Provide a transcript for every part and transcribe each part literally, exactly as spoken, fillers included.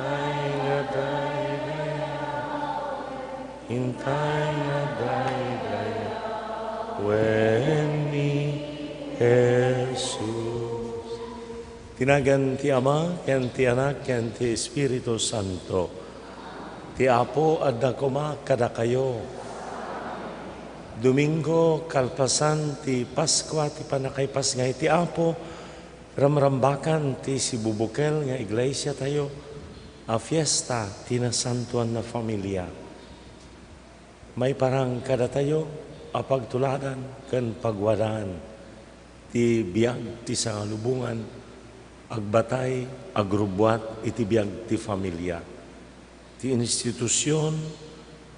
Intay nga daydayaw, intay nga daydayaw, wen ni Jesus. Ti nagan ti Ama, ken ti Anak, ken ti Espiritu Santo. Ti Apo adda koma kadakayo. Domingo, kalpasan ti Paskua, ti pannakaipasngay ti Apo, ramrambakan ti sibubukel nga iglesiatayo a fiesta ti Nasantoan a Familia. Maiparang kadatayo a pagtuladan ken pagwadaan ti biag ti sangalubongan, agbatay, agrubbuat iti biag ti familia. Ti institusion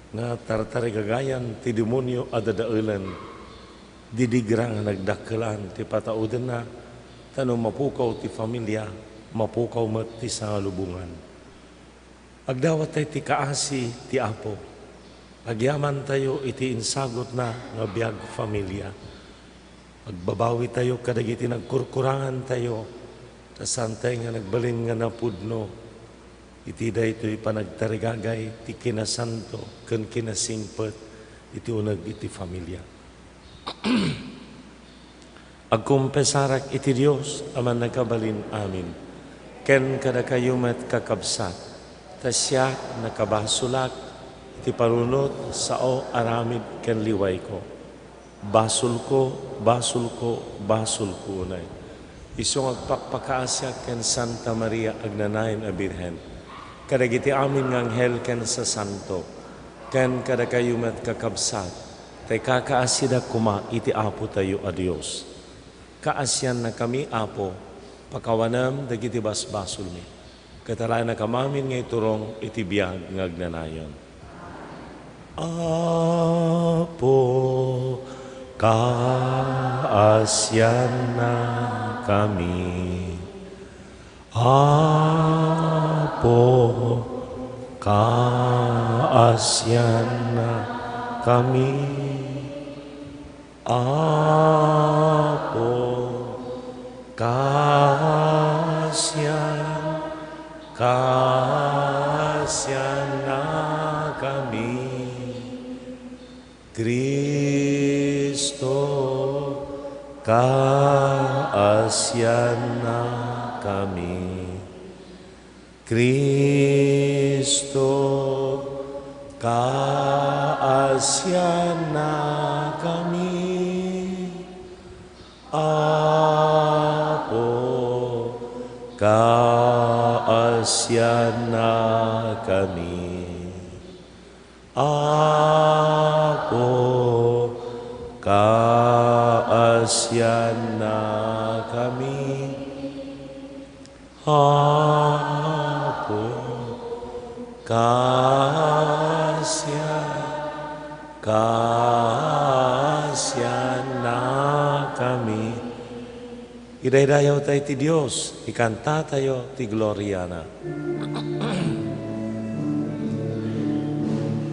nga tartarigagayan ti demonio a dadaelen, didigra nga nagdakkelan ti pataudenna, ta no mapukaw ti familia, mapukaw met ti sangalubongan. Agdawat tayo ti kaasi ti Apo. Agyamantayo iti insagutna nga biag familia. Agbabawitayo kadagiti nagkurkurangantayo, ta saantay nga nagbalin nga napudno iti daytoy panagtarigagay ti kinasanto ken kinasingpet iti uneg iti familia. Agkumpesarak iti Dios a Mannakabalin Amin, ken kadakayo met, kakabsat, ta siak, nakabasolak iti panunot, sao, aramid, ken liwayko. Basolko, basolko, basolko unay. Isu nga agpakpakaasiak ken Santa Maria agnanayon a Birhen, kadagiti amin nga anghel ken sasanto, ken kadakayo met, kakabsat, ta ikakaasidak koma iti Apotayo a Dios. Kaasiannakami, Apo, pakawanem dagiti basbasolmi, ket alayannakam amin nga iturong iti biag nga agnanayon. Apo, kaasiannakami. Apo, kaasiannakami. Apo, kaasian-, kaasiannakami. Kristo, kaasiannakami. Kristo, kaasiannakami. Apo, kaasiannakami. Apo, kaasiannakami. Apo, kaasian-, kaasiannakami. Idaydayawtayo ti Dios, ikantatayo ti gloriana.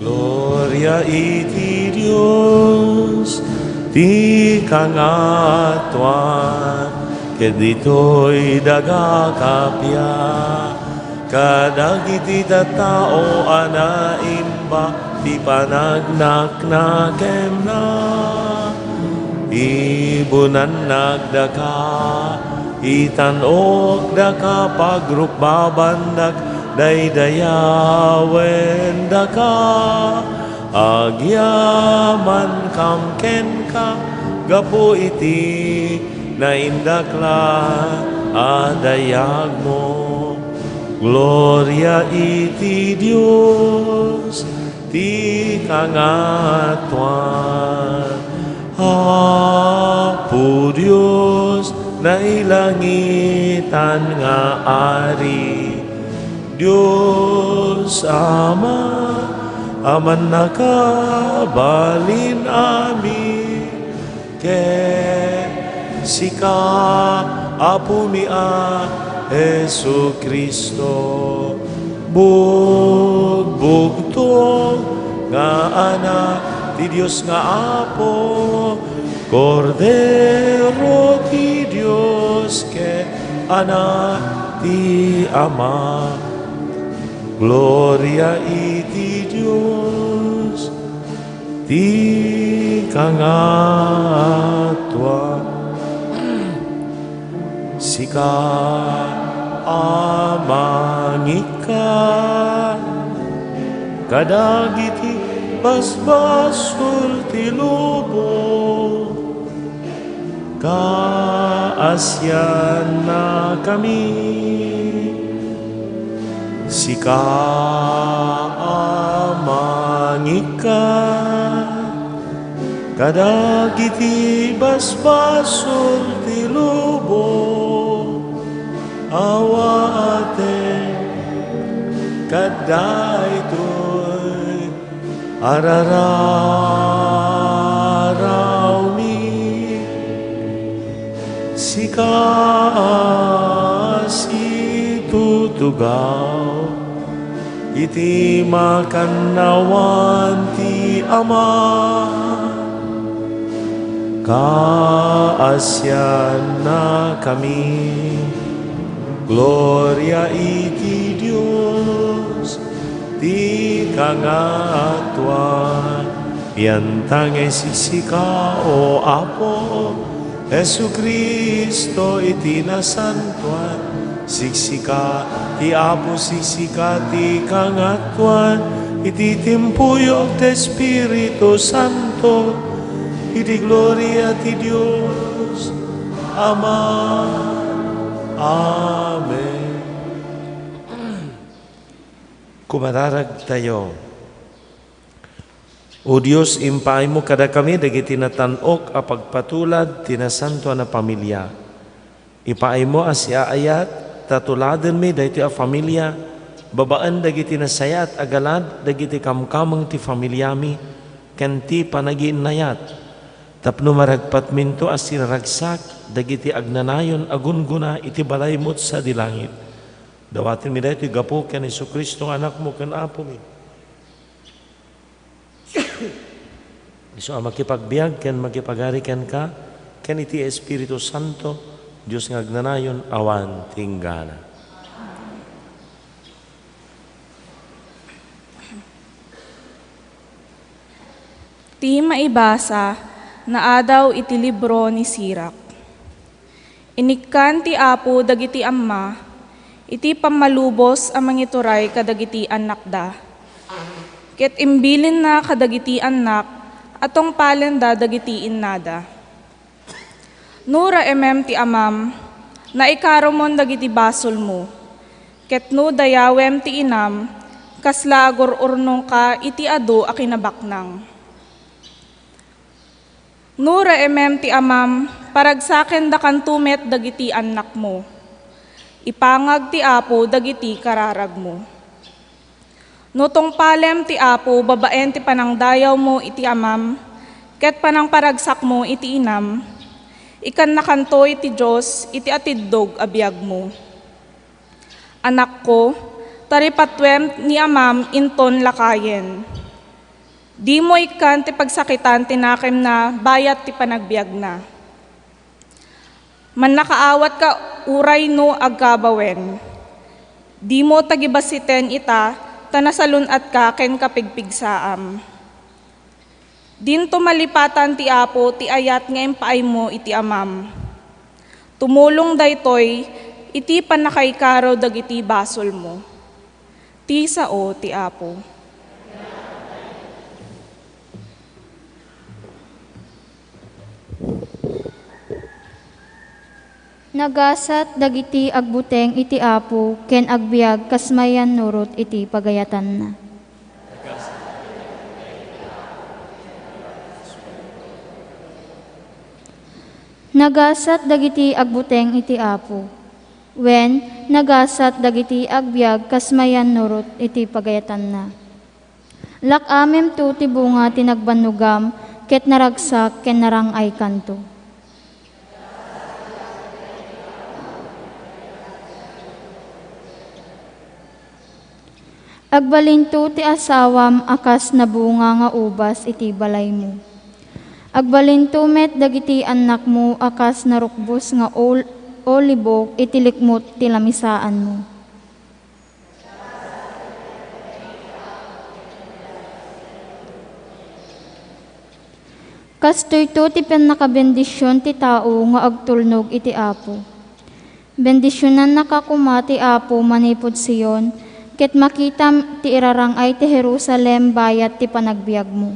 Gloria iti Dios ti kangatoan, ket ditoy daga kappia, kadagiti tattao a naimba ti panagnaknakemna. Ibunannak daka, itan-ok daka, pagrukbabandak daydayawen daka. Agyamankam kenka gapu iti naindaklan a dayagmo. Gloria iti Dios ti kangatoan. Apo Dios, nailangitan nga Ari, Dios Ama a mannakabalin amin, ken sika, Apomi a Jesu-Cristo, bugbugtong nga Anak ti Dios nga Apo, Kordero ti Dios ken Anak ti Ama. Gloria iti Dios ti kangatoan. Sika a mangikkan kadagiti basbasol ti lubong, kaasiannakami. Sika a mangikkan kadagiti basbasol ti lubong, awaten kadaytoy a rararawmi. Sika a situtugaw iti makannawan ti Ama, kaasiannakami. Gloria iti Dios ti kangatoan. Pianta nga isiksika, O Apo Jesu-Cristo, iti nasantoan. Siksika ti Apo, siksika ti kangatoan, iti timpuyog ti Espiritu Santo, iti gloria ti Dios Ama. Amen. Kumararagtayo. O Dios, impaaymo kadakami dagiti natan-ok a pagpatulad ti nasantoan a familia. Ipaaymo a siaayat ta tuladenmi daytoy a familia babaen dagiti nasayaat a galad dagiti kamkameng ti familiami ken ti panagiinnayat, tapno maragpatminto a siraragsak dagiti agnanayon a gunggona iti balaymo sadi langit. Dawatenmi daytoy gapu ken Jesu-Cristo nga Anakmo ken Apomi. Isu a makipagbiag ken makipagari kenka, ken iti Espiritu Santo, Dios nga agnanayon awan ti inggana. Ti maibasa naadaw iti libro ni Sirak. Inikkan ti Apo dagiti amma iti pammalubos a mangituray kadagiti annakda. Ket imbilinna kadagiti annak a tungpalenda dagiti innada. No raemem ti amam, naikaromon dagiti basolmo, ket no dayawem ti inam, kasla agur-urnongka iti adu a kinabaknang. No raemem ti amam, paragsakendakanto met dagiti annakmo. Ipangag ti Apo dagiti kararagmo. No tungpalem ti Apo babaen ti panangdayawmo iti amam, ket panangparagsakmo iti inam, ikkannakanto iti Dios iti atiddog a biagmo. Anakko, taripatuem ni amam inton lakayen. Dimo ikkan ti pagsakitan ti nakemna bayat ti panagbiagna. Mannakaawatka uray no agkabawen. Dimo tagibasiten ita ta nasalun-atka ken kapigpigsaam. Dinto malipatan ti Apo ti ayat nga impaaymo iti amam. Tumulong daytoy iti pannakaikaro dagiti basolmo. Ti sao ti Apo. Nagasat dagiti agbuteng iti Apo ken agbiag kas mayannurot iti pagayatanna. Nagasat dagiti agbuteng iti Apo, wen, nagasat dagiti agbiag kas mayannurot iti pagayatanna. Lak-amemto ti bunga ti nagbannogam, ket naragsak ken narang-aykanto. Agbalinto ti asawam a kas nabunga nga ubas iti balaymo. Agbalinto met dagiti annakmo a kas narukbos nga ol-, olibo iti likmut ti lamisaanmo. Kastoyto ti pannakabendision ti tao nga agtulnog iti Apo. Bendisionannaka koma ti Apo manipud Sion, ket makitam ti irarang-ay ti Jerusalem bayat ti panagbiagmo.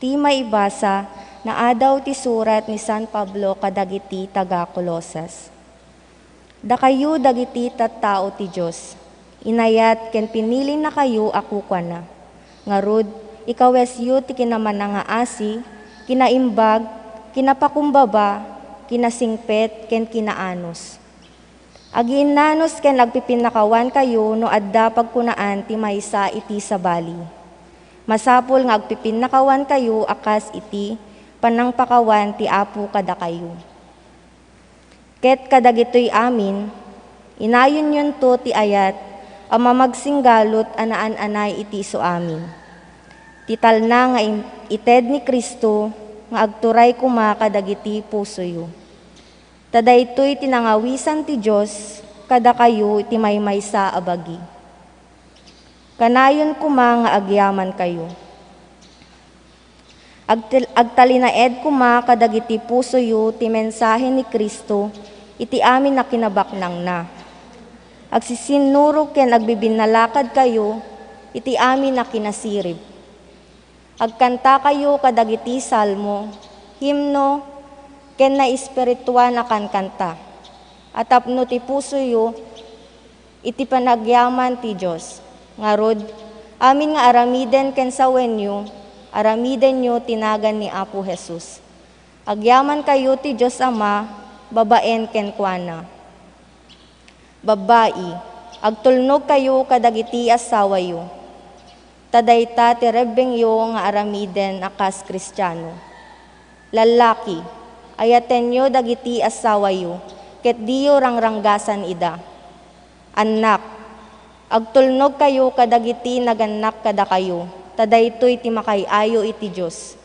Ti maibasa, naadaw ti surat ni San Pablo kadagiti taga-Colosas. Dakayo dagiti tattao ti Dios, inayat ken pinilinakayo a kukuana. Ngarud, ikawesyo ti kinamanangaasi, kinaimbag, kinapakumbaba, kinasingpet, ken kinaanus. Agiinnanus ken agpipinnakawankayo no adda pagkunaan ti maysa iti sabali. Masapul nga agpipinnakawankayo a kas iti panangpakawan ti Apo kadakayo. Ket kadagitoy amin, inayonyonto ti ayat a mamagsinggalut a naan-anay iti isuamin. Ti talna nga im-, ited ni Cristo nga agturay koma kadagiti pusoyo. Ta daytoy ti nangawisan ti Dios kadakayo iti maymaysa a bagi. Kanayon koma nga agyamankayo. Agtil-, agtalinaed koma kadagiti pusoyo ti mensahe ni Cristo iti amin a kinabaknangna. Agsisinnurog ken agbibinnalakadkayo iti amin a kinasirib. Agkantakayo kadagiti salmo, himno, ken naespirituan a kankanta, a tapno ti pusoyo iti panagyaman ti Dios. Ngarud, amin nga aramiden ken sawenyo, aramidenyo ti nagan ni Apo Jesus. Agyamankayo ti Dios Ama babaen kenkuana. Babbai, agtulnogkayo kadagiti assawayo, ta dayta ti rebbengyo nga aramiden a kas Kristiano. Lallaki, ayatenyo dagiti assawayo, ket diyo rangranggasan ida. Annak, agtulnogkayo kadagiti nagannak kadakayo, ta daytoy ti makaay-ayo iti Dios.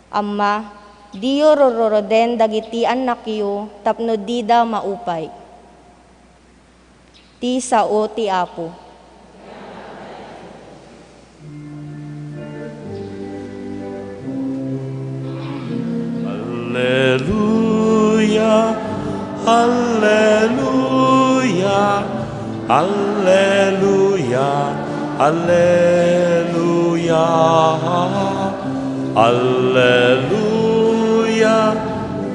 Amma, diyo rururuden dagiti annakyo tapno dida maupay. Ti sao ti Apo. Alleluia, alleluia, alleluia, alleluia, alleluia,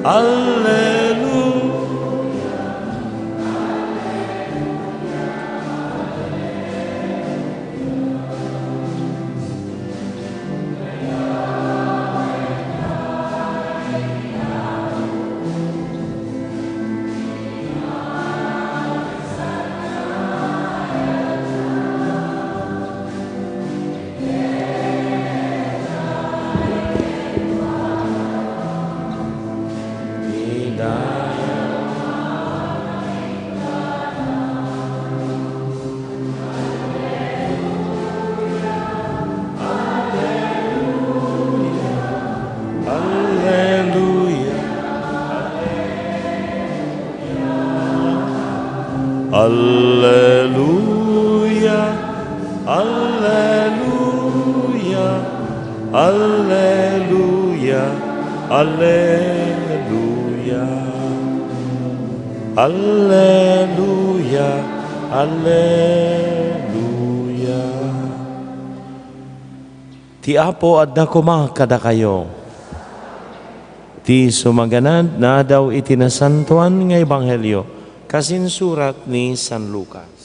alleluia. Alleluia. Alleluia, alleluia, alleluia, alleluia. Alleluia, alleluia. Ti Apo adda koma kadakayo. Ti sumaganad, naadaw iti Nasantoan nga Ebanghelio, kas insurat ni San Lucas.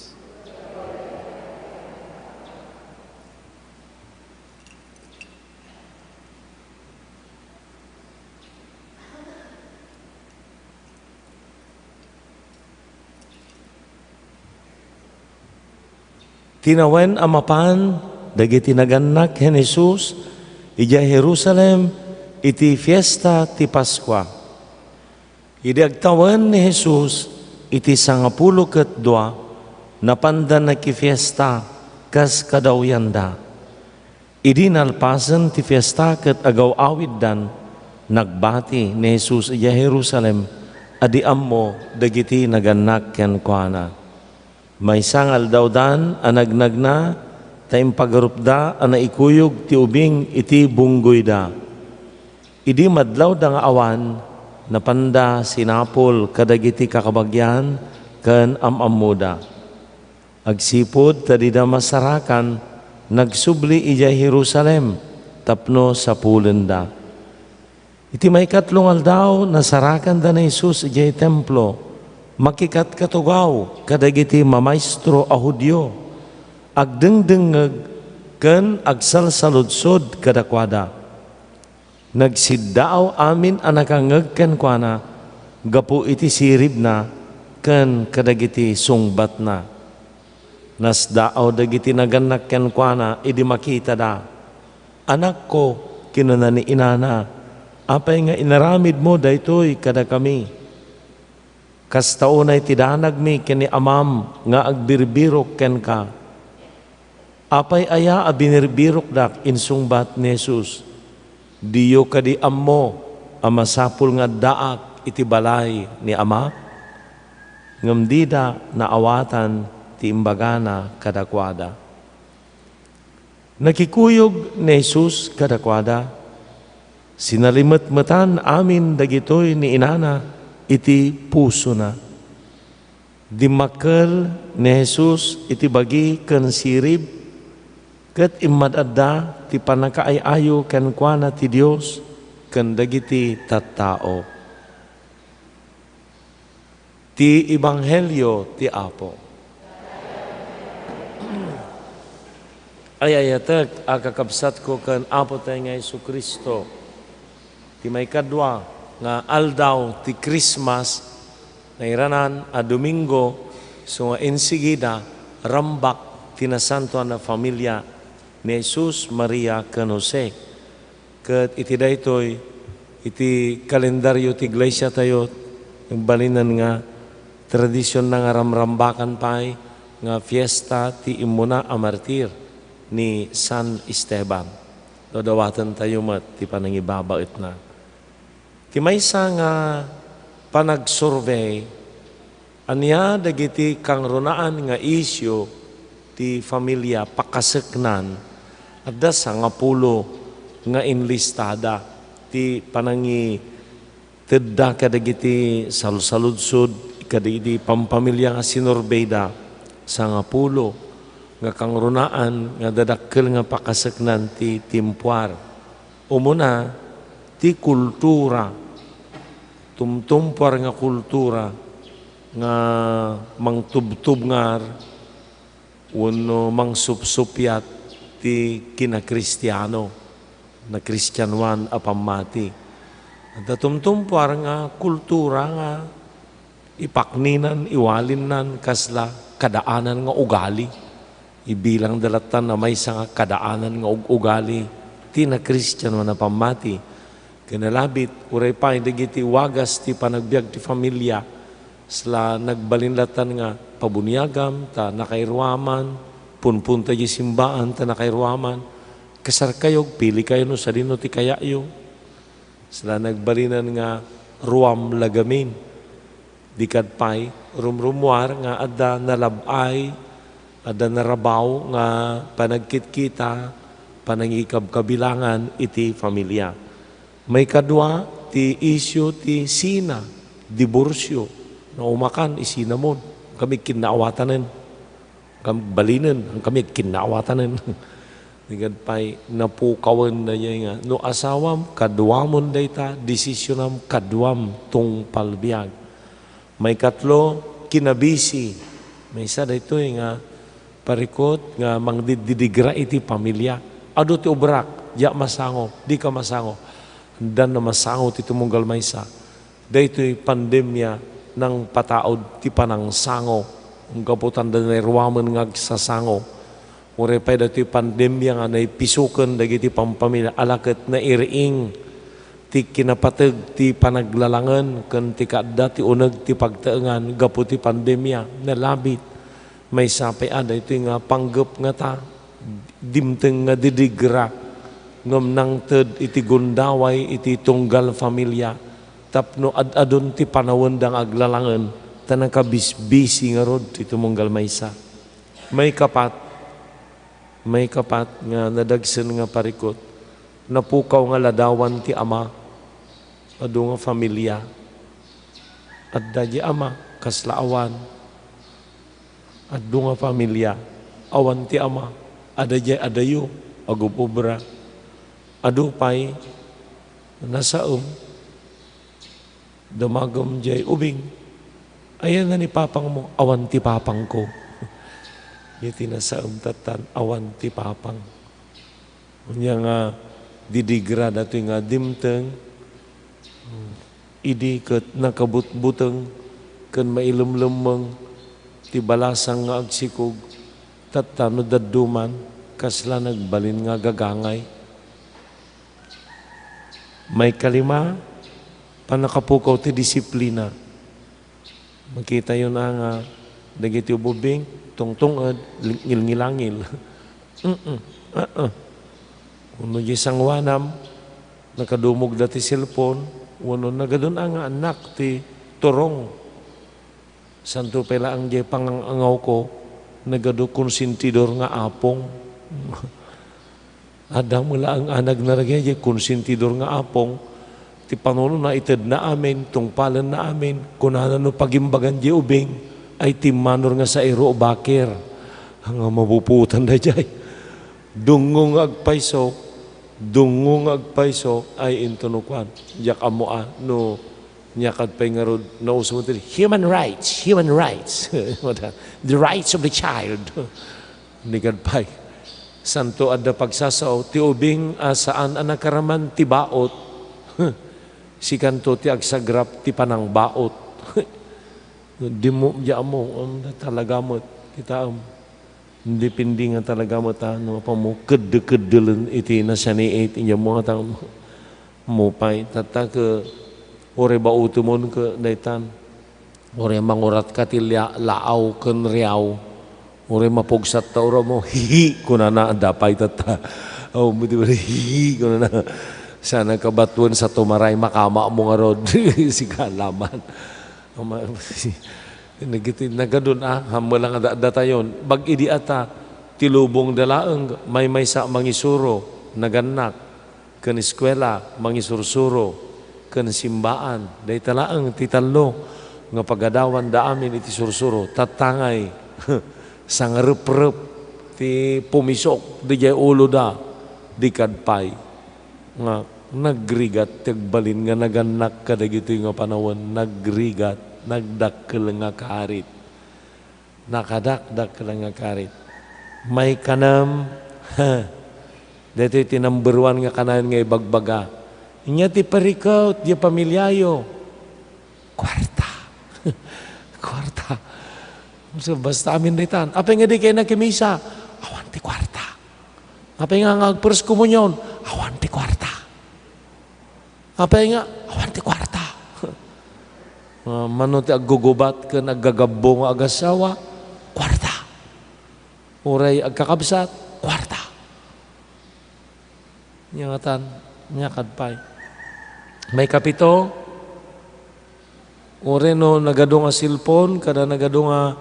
Tinawen a mapan dagiti nagannak ken Jesus idiay Jerusalem iti fiesta ti Paskua. Idi agtawen ni Jesus iti sangapulo ket dua, napanda nakifiesta kas kadawyanda. Idi nalpasen ti fiesta ket agaw-awiddan, Nagbati ni Jesus idiay Jerusalem a di ammo dagiti nagannak kenkuana. Maysa nga aldawdan a nagnagna ta impagarupda a naikuyog ti ubing iti bunggoyda. Idi madlawda nga awan, napanda sinapul kadagiti kakabagian ken am-ammoda. Agsipud ta dida masarakan, nagsubli idiay Jerusalem tapno sapulenda. Iti maikatlo nga aldaw, nasarakanda ni Jesus idiay Templo, makikatkatugaw kadagiti mamaestro a Judio, agdengdengngeg ken agsalsaludsod kadakuada. Nagsiddaaw amin a nakangngeg kenkuana gapu iti siribna ken kadagiti sungbatna. Nasdaaw dagiti nagannak kenkuana idi makitada. "Anakko," kinuna ni inana, "apay nga inaramidmo daytoy kadakami? Kasta unay ti danagmi ken ni amam nga agbirbirok kenka. Apay aya a binirbirokdak?" insungbat ni Jesus. "Diyo kadi ammo a masapul nga addaak iti balay ni Amak?" Ngem dida naawatan ti imbagana kadakuada. Nakikuyog ni Jesus kadakuada. Sinalimetmetan amin dagitoy ni inana iti pusona. Dimmakkel ni Jesus iti bagi ken sirib, ket immad-adda ti pannakaay-ayo kenkuana ti Dios ken dagiti tattao. Ti Ebanghelio ti Apo. Ay-ayatek a kakabsatko ken Apotayo nga Jesu-Cristo, ti maikadua nga aldaw ti Christmas, nairanan a Domingo, isu nga insigida, rambak ti nasantoan a familia ni Jesus, Maria, ken Jose. Ket iti daytoy, iti kalendaryo ti iglesiatayo, nagbalinen nga tradisionna nga ramrambakan pay nga fiesta ti immuna a martir ni San Esteban. Dawdawatentayo met ti panangibabaetna. Ti maysa nga panagsurvey, ania dagiti kangrunaan nga isyu ti familia pakaseknan? Adda sangapulo nga inlistada ti panangitedda kadagiti salsaludsod kadagiti pampamilia nga sinurbeyda. Sangapulo nga kangrunaan nga dadakkel nga pakaseknan ti timpuar. Umuna, ti kultura. Tumtumpuar nga kultura nga mangtubtubngar wenno mangsupsupiat ti kinakristiano, nakristianoan a pammati. Adda tumtumpuar nga kultura nga ipakninan, iwalinnan kasla kadaanan nga ugali. Ibilangda latta a maysa nga kadaanan nga ug-ugali ti nakristianoan a pammati. Ken nalabit, uray pay dagiti wagas ti panagbiag ti familia, sla nagbalin latta nga pabuniagam ta nakairuaman, punpunta idiay simbaan ta nakairuaman, kasarkayo, pilikayo no sadino ti kayatyo. Sla nagbalinan nga ruam la gamin. Di ket pay, rumrumuar nga adda nalab-ay, adda narabaw nga panagkitkita, panangikabkabilangan iti familia. Maikadua, ti isyu ti sina, diborsyo. Naumakan, isinamon. Kami kinnaawatanen. Kam-, balinen, ang kami kinnaawatanen. Di ket pay napukawen dayay nga, no asawam, kaduamon dayta, desisionam, kaduam, tungpal biag. Maikatlo, kinabisi. Maysa daytoy nga parikut nga mangdiddidigra iti pamilia. Adu ti obrak, diak masango, dika masango. Andana masango ti tumunggal maysa. Daytoy pandemia nangpataud ti panangsango. Gapu ta adda nairuamen nga agsasango. Uray pay daytoy pandemia nga naipisoken dagiti pampamilia, ala ket nairiing ti kinapateg ti panaglalangen ken ti kaadda ti uneg ti pagtaengan gapu ti pandemia. Nalabit. Maysa pay a daytoy nga panggep ngata, dimteng nga didigra. ngem nangted iti gundaway iti tunggal familia tapno ad-adun ti panawenda nga aglalangen ta nakabisbisi ngarud ti tumunggal maysa. Maikapat, maikapat nga nadagsen nga parikut, napukaw nga ladawan ti ama, adu nga familia. Adda di ama, kasla awan. Adu nga familia, awan ti ama, adda di adayo, agub-ubra. Adu pay, nasaem, dumagum jay ubing. Ayan na ni papangmo, awan ti papangko. Iti nasaem tattan, awan ti papang. Unya nga didigra datoy nga dimteng, idi ket nakabutbuteng ken mailemlemmeng ti balasang nga agsikog, tatta no dadduman, kasla nagbalin nga gagangay. Maikalima, pannakapukaw ti disiplina. Makitayon a nga dagiti ubing, tungtunged, ngilngilangil. Mm-mm. Ah, ah. Wenno di sangoanam, nakadumogda ti cellphone, wenno nagadun a nga annak ti turong. Santo pay laeng di pangang-angawko, nagadu konsentidor nga apong. Adda met laeng a nagnaragay di konsentidor nga apong, ti panunona itedna amin, tungpalenna amin, kunana no pagimbagan di ubing, ay timmanor nga sairo bakir. Nga mapuputan daydiay. Dungngo nga agpayso, dungngo nga agpayso, ay intono kuan. Diak ammo a, no niakad pay ngarud, nauso ti human rights, human rights. The rights of the child. Nikad pay. Santo adda pagsasao, ti ubing a saan a nakaraman ti baot. Sikanto ti agsagrap ti panangbaot. Dimmo, di ammo, um, talaga met, kita, um, depende nga talaga met, ah, no, apan mo, kedde-keddelen iti nasaniit, di ammo nga tang-, mo pay, tatta ke, uray bautemon ke, daytan. Uray mangurat ka ti lia-, laaw ken riaw. Uray mapugsat ta uray mo, "Hihi," kunana, adda pay tatta. Oh, mo ti uray, "Hihi," kunana. Sana kabatuen sa tumaray, makama mo ngarud. Sika laman. Ama-, nagiti-, nagadun, ah, hammo lang da-, datayon. Bag idi ata, ti lubong da laeng, maymaysa mangisuro, nagannak. Ken eskuela, mangisursuro, ken simbaan. Dayta laeng ti tallo nga pagadawanda amin iti sursuro. Tattangay, sangareprep ti pumisok, didiay uloda, di kadpay. Nga nagrigat ti agbalin nga nagannak kadagitoy nga panawen, nagrigat, nagdakkel nga karit. Nakadakdakkel nga karit. Maikanem, daytoy ti number one nga kanayon nga ibagbaga. Inya ti parikut, di familiayo. Kuarta. Kuarta. So, basta amin ditan. Apay nga di kayo nakimisa? Awan ti kuarta. Apay nga, nga ag-first communion? Awan ti kuarta. Apay nga, awan ti kuarta. Ah, mano ti aggugubat ken aggagabbo nga agasawa? Kuarta. Uray agkakabsat? Kuarta. Nya ngatan, nya kadpay. Maikapito, uray no nagadu nga cellphone, kada nagadu nga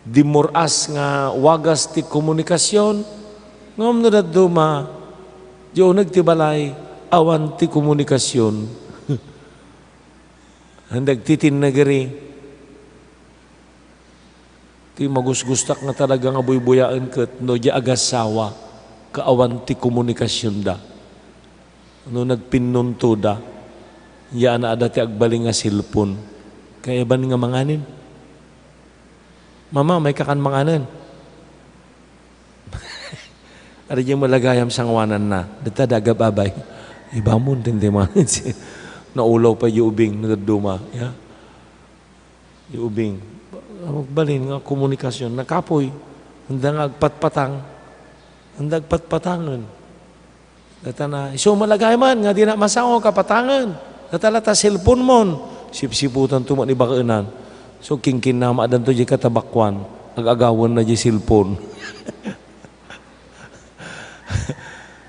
dimmur-as nga wagas ti komunikasion, ngem no dadduma, di uneg ti balay, awan ti komunikasion. Dagiti tinnegeri, ti magusgustak nga talaga nga buybuyaen ket no di agasawa, ket awan ti komunikasionda. No nagpinnuntoda, ya na adda ti agbalin nga cellphone. Kaya ban nga manganen? Mama, may kakan manganen? Ada diay malagayam sangoananna. Dita da agababay. Ibamon, tindi manganen. Naulaw pay di ubing, nagadduma. Ya? Di ubing. Agbalin nga komunikasion. Nakapoy. Anda nga agpatpatang. Anda agpatpatangen. Data na, isu malagayam nga di na masango, kapatangen. Data la ta cellphone mon. Sipsiputan to man ibakaenan. So, kinkinamadanto di katabakuan. Ag-agawen na di cellphone.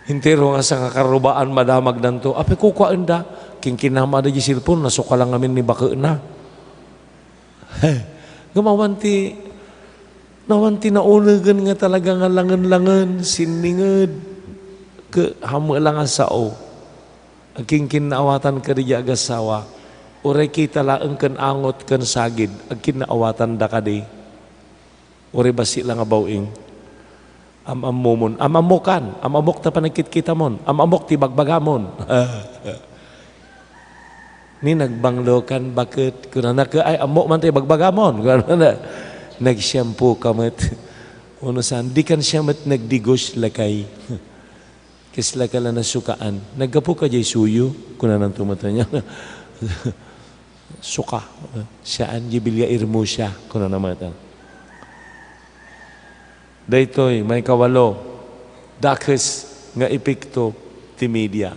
Entero nga sangakarrubaan madamagdanto. Apay kukuaenda? Kinkinamada diay cellphone, nasuka lang ngamin ni bakena. Ngem awan ti, awan ti naunegen nga talaga nga langen-langen, sinninged, ket hammo la nga sao. Agkinkinnaawatan kadi diay agassawa. Uray kita laeng ken angot ken sagid, agkinnaawatanda kadi. Uray bassit la nga baw-ing. Am-ammomon. Am-ammokan. Am-ammok ta panagkitkitamon. Am-ammok ti bagbagamon. Ni nagbanglokan baket. Kunana, "Ay, ammok man ti bagbagamon." Kunana, "Nag-shampoo ka met." Uno saan, "Dikan siya met nagdigos lakay." "Kasla ka la nasukaan? Naggapu ka diay suyo?" Kunananto met ania. "Suka. Saan diay Villa Hermosa," kunana met. Daytoy, maikawalo, dakes nga epekto ti media.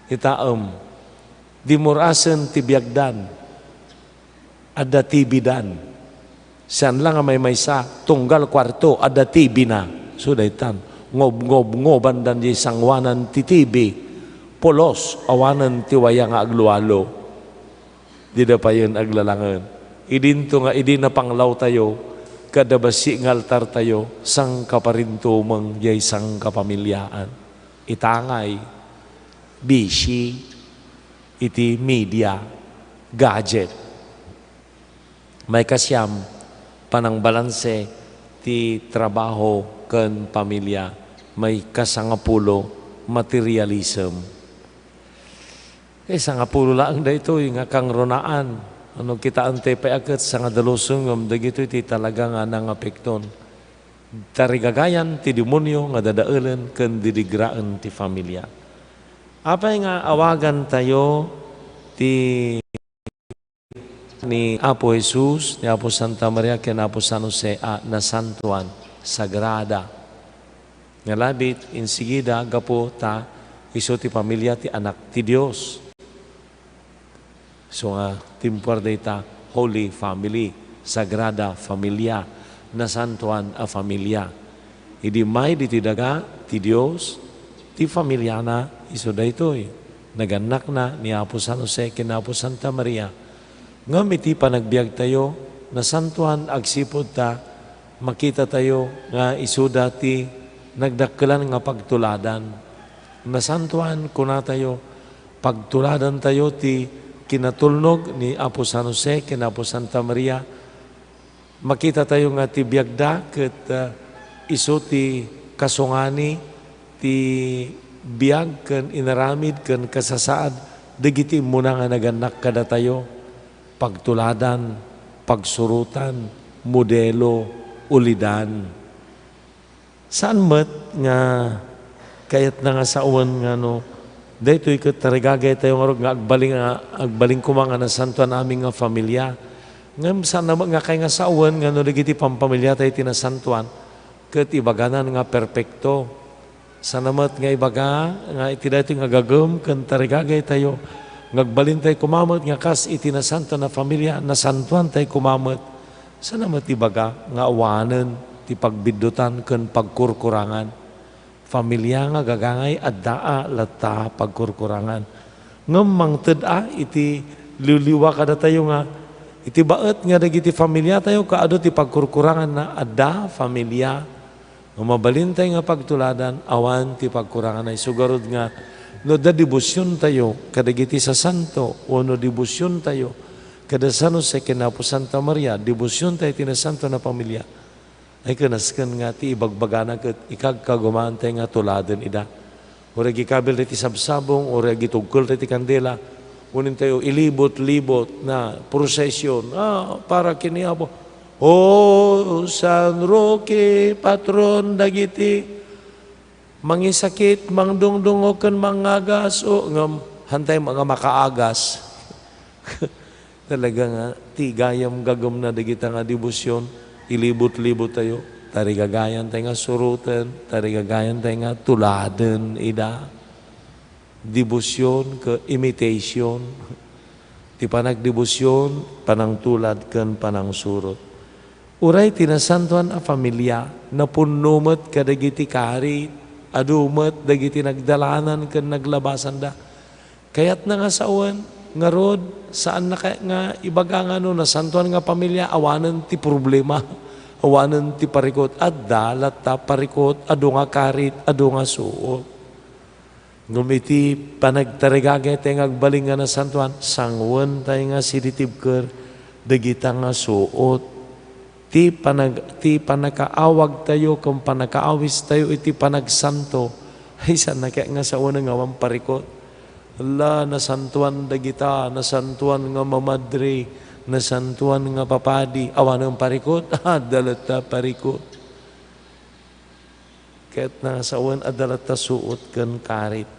Itaem, dimurasen ti biagdan. Adda T V dan. Saan la nga maymaysa, tunggal kuarto, adda T V na. So, daytan, ngob-ngob-ngobandan diay sanguanan ti T V, pulos, awanen ti waya nga aglualo. Dida payen aglalangen. Idinto nga idi napanglawtayo, ket adda bassit nga altartayo, sangkaparintumeng diay sangkapamiliaan. Itangay, bisi iti media, gadget. Maikasiam, panangbalanse ti trabaho ken pamilya. Maikasangapulo, materialism. Eh, sangapulo laeng daytoy nga kangrunaan. Ano, kitaentayo pay a ket sangadalusen ngem dagitoy ti talaga nga nangapekton. Tarigagayan ti demonio nga dadaelen ken didigraen ti familia. Apay nga awagantayo ti ni Apo Jesus, ni Apo Santa Maria, ken Apo San Jose a nasantoan, sagrada. Nga labit, insigida, gapu ta isu ti familia ti Anak ti Dios. So nga, timpuar dayta, Holy Family, Sagrada Familia, nasantoan a familia. Idi may ditoy daga ti Dios, ti familiana isu daytoy. Nagannakna ni Apo San Jose ken Apo Santa Maria. Ngem iti panagbiagtayo, nasantoan agsipud ta makitatayo nga isuda ti nagdakkelan nga pagtuladan. Nasantoan, kunatayo, pagtuladantayo ti kinatulnog ni Apo San Jose ken Apo Santa Maria. Makitatayo nga ti biagda ket, ah, isu ti kasungani ti biag ken inaramid ken kasasaad dagiti immuna nga nagannak kadatayo, pagtuladan, pagsurotan, modelo, ulidan. Saan met nga kayatna nga sawen nga no daytoy ket tarigagaytayo ngarud nga agbalin, nga agbalin koma nga nasantoan amin nga familia. Ngem saan met nga kayat nga sawen nga no dagiti pampamiliatayo ti nasantoan ket ibaganan nga perpekto. Saan met nga ibaga nga iti daytoy nga gagem ken tarigagaytayo nga agbalintay koma met nga kas iti nasantoan a familia, nasantoantay koma met. Saan met ibaga nga awanen ti pagbiddutan ken pagkurkurangan. Familia nga gagangay, adda a latta pagkurkurangan. Ngem mangted a iti liwliwa kadatayo nga iti baet nga dagiti familiatayo kaadu ti pagkurkuranganna, adda familia. No mabalintay nga pagtuladan, awan ti pagkuranganna. Isu garud nga no adda debosiontayo kadagiti sasanto, wenno debosiontayo kada San Jose ken Apo Santa Maria, debosiontayo ti nasanto a familia. Ay, ken nasken nga ti ibagbagana ket ikagkagumaantay nga tuladen ida. Uray agikabil ti sabsabong, uray agitugkel ti kandela, unintayo ilibot-libot na prosesion. Ah, para ken ni Apo, "O San Roque, patron dagiti mangisakit, mangdungdungo ken mangagas." O, ngem, hantay nga makaagas. Talaga nga, ti gayam gagemna dagita nga debosion, ilibot-libottayo, tarigagayantay nga suroten, tarigagayantay nga tuladen ida. Debosion ken imitation, ti panagdebosion, panangtulad ken panangsurot. Uray ti nasantoan a familia, napunno met kadagiti karit, Adu met dagiti nagdalanan ken naglabasanda. Kayatna nga sawen, ngarud, saanna kayat nga ibaga nga no nasantoan nga pamilia, awanen ti problema, awanen ti parikut. Adda latta parikut, adu nga karit, adu nga suot. Ngem iti panagtarigagaytay nga agbalin nga nasantoan, sanguentayo nga siditibker dagita nga suot. Ti panag-, ti panakaawagtayo ken panakaawistayo iti panagsanto, ay, saanna kayat nga sawen nga awan parikut. Ala, nasantoan dagita, nasantoan nga mamadre, nasantoan nga papadi, awanen parikut? Adda latta parikut. Ket nasawen, adda latta suot ken karit.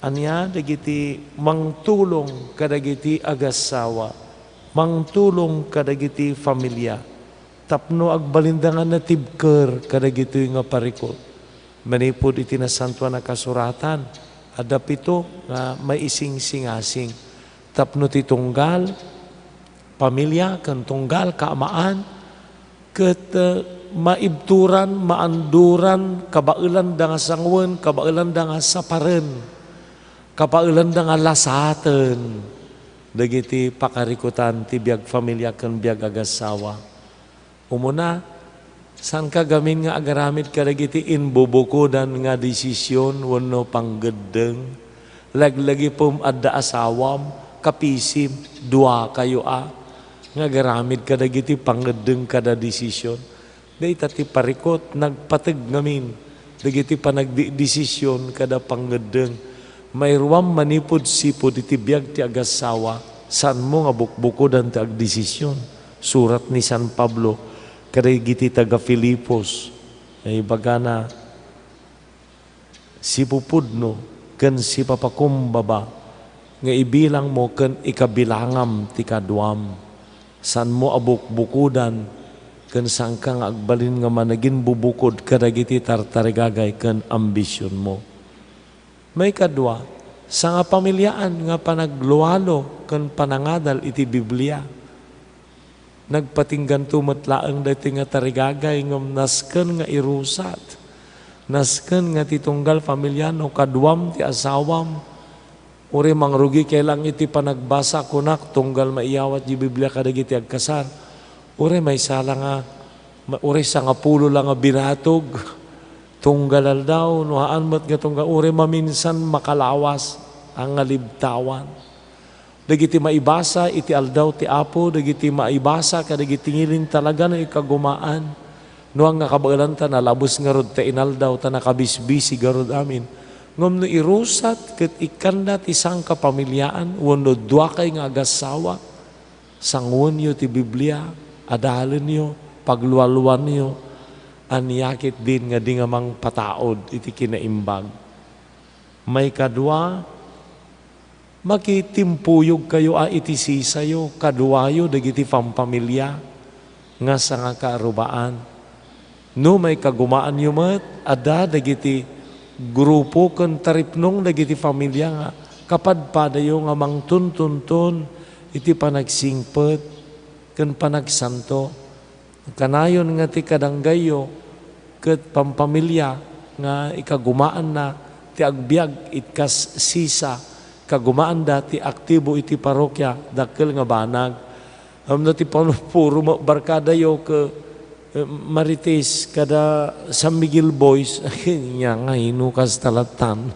Ania dagiti mangtulong kadagiti agassawa, mangtulong kadagiti familia, tapno agbalinda nga natibker kadagitoy nga parikut? Manipud iti Nasantoan a Kasuratan, adda pito nga maisingsingasing tapno ti tunggal pamilia ken tunggal kaamaan, ket, eh, maibturan, maanduran, kabaelanda nga sangoen, kabaelanda nga saparen, kabaelanda nga lasaten dagiti pakarikutan ti biag familia ken biag agassawa. Umuna, saanka gamin nga agaramid kadagiti imbubukodan nga desisyon wenno panggeddeng. Laglagipem adda asawam, kapisim, duakayo a, nga agaramid kadagiti panggeddeng kada desisyon. Dayta ti parikut, nagpateg ngamin dagiti panagdedesisyon kada panggeddeng. Mairuam manipud sipud iti biag ti agassawa, saanmo nga bukbukodan ti agdesisyon. Surat ni San Pablo kadagiti taga-Filipos, nga ibagana, "Sipupudno ken sipapakumbaba nga ibilangmo ken ikabilangam ti kaduam. Saanmo a bukbukodan ken saanka nga agbalin nga managinbubukod kadagiti tartarigagay ken ambisionmo." Maikadua, sangapamiliaan nga panaglualo ken panangadal iti Biblia. Nagpatingganto met laeng daytoy nga tarigagay ngem nasken nga irusat. Nasken nga ti tunggal familia no kaduam ti asawam, uray mangrugikay lang iti panagbasa, kunak, tunggal maiyawat ti Biblia kadagiti agkasar. Uray maysa la nga, ma-, uray sangapulo la nga binatog, tunggal aldaw, no haan met nga tunggal, uray maminsan makalawas, a nga libtawan. Dagiti maibasa iti aldaw ti Apo, dagiti maibasa kadagiti ngilin talaga no ikagumaan. No haan nga kabaelanta, nalabes ngarud ta inaldaw, ta nakabisbisi ngarud amin. Ngem no irusat ket ikkanda ti sangkapamiliaan wenno duakay nga agassawa, sanguenyo ti Biblia, adalenyo, paglualuanyo, ania ketdin nga di nga mangpataud iti kinaimbag. Maikadua, makitimpuyogkayo a iti sisayo, kaduayo dagiti pampamilia nga sangakaarubaan. No maikagumaanyo met, adda dagiti grupo ken taripnong dagiti familia nga kapadpadayo nga mangtuntunton iti panagsingpet ken panagsanto. Kanayon nga ti kadanggayyo ket pampamilia nga ikagumaanna ti agbiag iti kas sisa, kagumaanda ti aktibo iti parokia, dakkel nga banag. Amno ti pano-, puro ma-, barkadayo ke, eh, Marites kada San Miguel Boys, nia nga ino kasta lattan.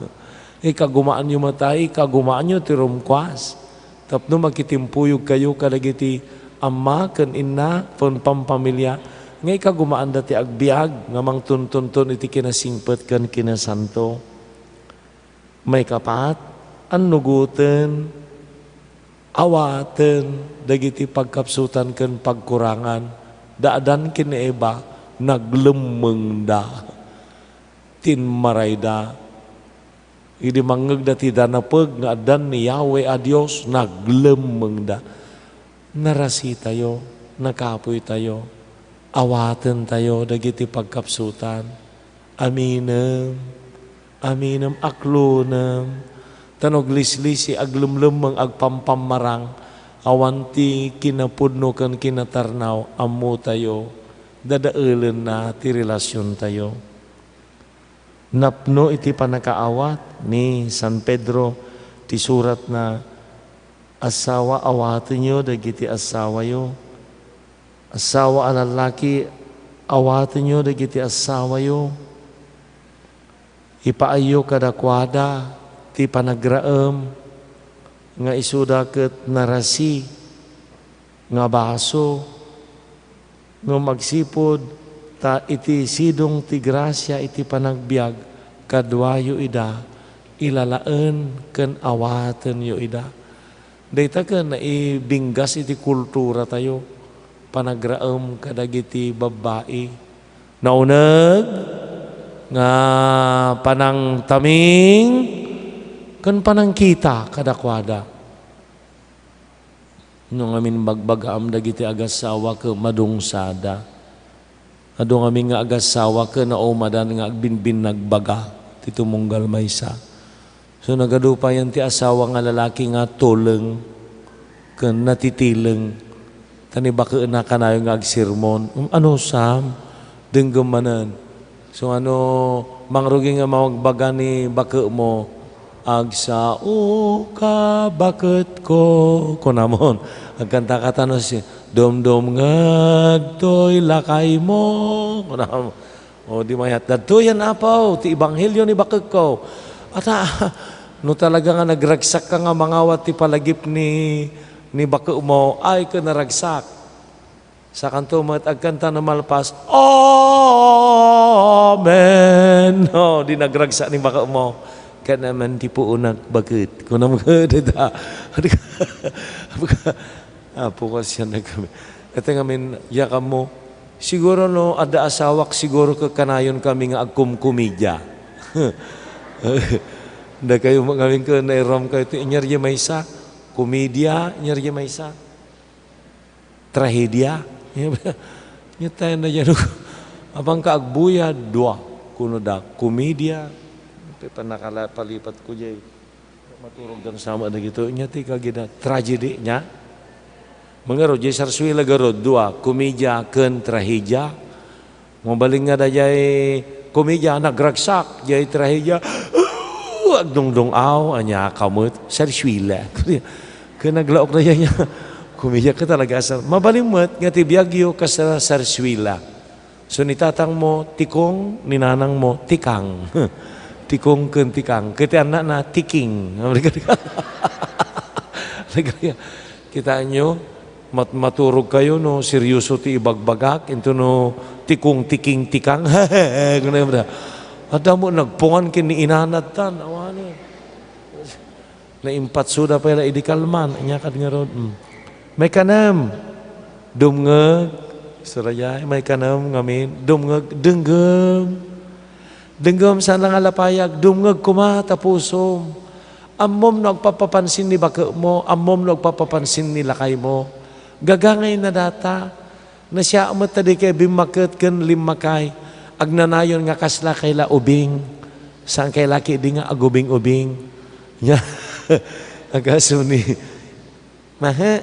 Ikagumaanyo met ay, ikagumaanyo ti rumkuas. Tapno makitimpuyogkayo kadagiti amma ken inna ken pampamilia nga ikagumaanda ti agbiag nga mangtuntunton iti kinasingpet ken kinasanto. Maikapat, annugoten, awaten dagiti pagkapsutan ken pagkurangan. Daadan ken ni Eva, naglemmengda. Tinmarayda. Idi mangngegda ti danapeg nga addan ni Yahweh a Dios, naglemmengda. Narasitayo, nakapoytayo, awatentayo dagiti pagkapsutan. Aminem, aminem, aklonem, ta no aglislisi, aglemlemmeng, agpampammarang, awan ti kinapudno ken kinatarnaw, ammotayo, dadaelenna ti relasiontayo. Napno iti pannakaawat ni San Pedro ti suratna, "Asawa, awatenyo dagiti asawayo. Asawa a lallaki, awatenyo dagiti asawayo. Ipaayyo kadakuada ti panagraem nga isuda ket narasi nga baso." Ngem agsipud ta iti sidong ti grasia iti panagbiag, kaduayo ida, ilalaen ken awatenyo ida. Dayta ken naibinggas iti kulturatayo, panagraem kadagiti babbai. Nauneg nga panangtaming ken panangkita kadakuada. No ngamin bagbagaam dagiti agassawa ket madungsada. Adu ngamin nga agassawa ket naumadan nga agbinbinnagbaga ti tumunggal maysa. So, nagadu payen ti asawa nga lalaki nga tuleng ken natitileng. Ta ni bakena kanayon nga agsermon. Um, ano, Sam? Denggem manen. So, ano, mangrugi nga mawagbaga ni baketmo, "Agsaoka, baketko," kunamon. Agkantaka ta no si, "Dumdumngeg toy lakaymo," kunamon. O, di mayat, "Dadtoyen, Apo, ti ebanghelio ni baketko." Ata, no talaga nga nagragsakka nga mangawat ti palagip ni, ni baketmo, ay ket naragsak. Sakanto met, agkanta no malpas, "Amen." O, di nagragsak ni baketmo. "Ken amen ti puonak, baket." Kunam ket ita. Apo, ka siya nagkami. Ito ngamin, yakammo, "Siguro no adda asawak, siguro ket kanayon kami nga agkumkumedia." Dakayo ngamin ket nairam kayo ti inyar di maysa. Komedia, inyar di maysa. Trahedia. Nya tayo na dyan. Apang ka agbuya, dua. Kuno da, komedia. Ito pa nakala-, palipat ko dyan. Maturog ang sama na gito. Nya ti kagina, tragedy niya. Mangaro, jay sarsuela garud, dua, komedia ken trahedia. Mabalin nga dayjay komedia, nagragsak, jay trahedia, agdungdung-aw, ania ka met, sarsuela. Ken naglaok dayjay niya, komedia ka talaga, sar-, mabalin met nga ti biagyo, kas-, sarsuela. So, ni tatangmo, tikong, ni nanangmo, tikang. Tikong ken tikang. Ket ti annana, tiking. Kitaenyo, mat-, maturog kayo no seryoso ti ibagbagak, into no tikong, tiking, tikang. Kunam da. Adda mo nagpungan ken ni inanad tan, awanen. Naimpatsoda pay la idi kalman, ania kad ngarud. Mm. Maikanem, dumngeg. Surayay, maikanem ngamin, dumngeg, denggem. Denggem, saan la nga lapayag, dumngeg koma ta pusom. Ammom no agpapapansin ni baketmo, ammom no agpapapansin ni lakaymo. Gagangayna data. Nasia met ta dikay bimmaket ken limmakay. Agnanayon nga kasla kay la ubing. Saan kay laki di nga agubing-ubing. Nya, agasem ni, "Mahe,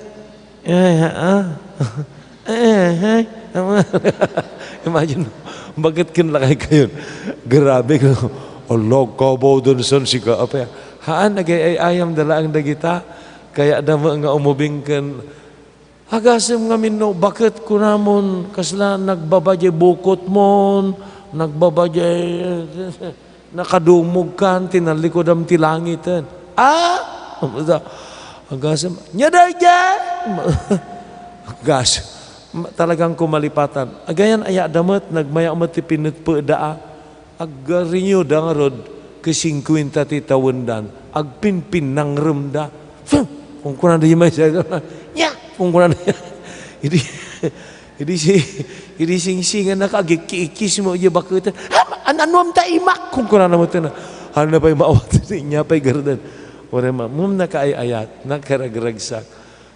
eh, ha, ah. Eh, eh, eh." Imagine, bakit ken lakay kayon? Grabe ko. Allah, kabaw dun son sika. Apa, haan, nagay-ay-ayam da laeng dagita. Kaya da mo nga umubing ken Agasem ngamin no, baket kunamon, kasla nagbaba jay bukotmon, nagbaba jay, nakadumogkan, tinallikudam ti langiten. Ah! Agasem, nya dayjay! Agas-, ma-, talagang kumalipatan. Agayan, aya da met, nagmaya met ti pinetpeda, ah. Aggarinyo da ngarud, ket singkuenta ti tawendan, agpinpinnangremda. Fum! Kunkunada di maysa, "Nya!" Kunkunada. Idi, idi si, idi singsingan na ka, agikki-ikkis mo, iya baketen. "Am-, an-, anuam ta imak?" Kunkunada mo, "Tana, ano na pa'y maawat?" Nya pa'y garden. Uray ma-, mum nakaay-ayat, nakaragragsak.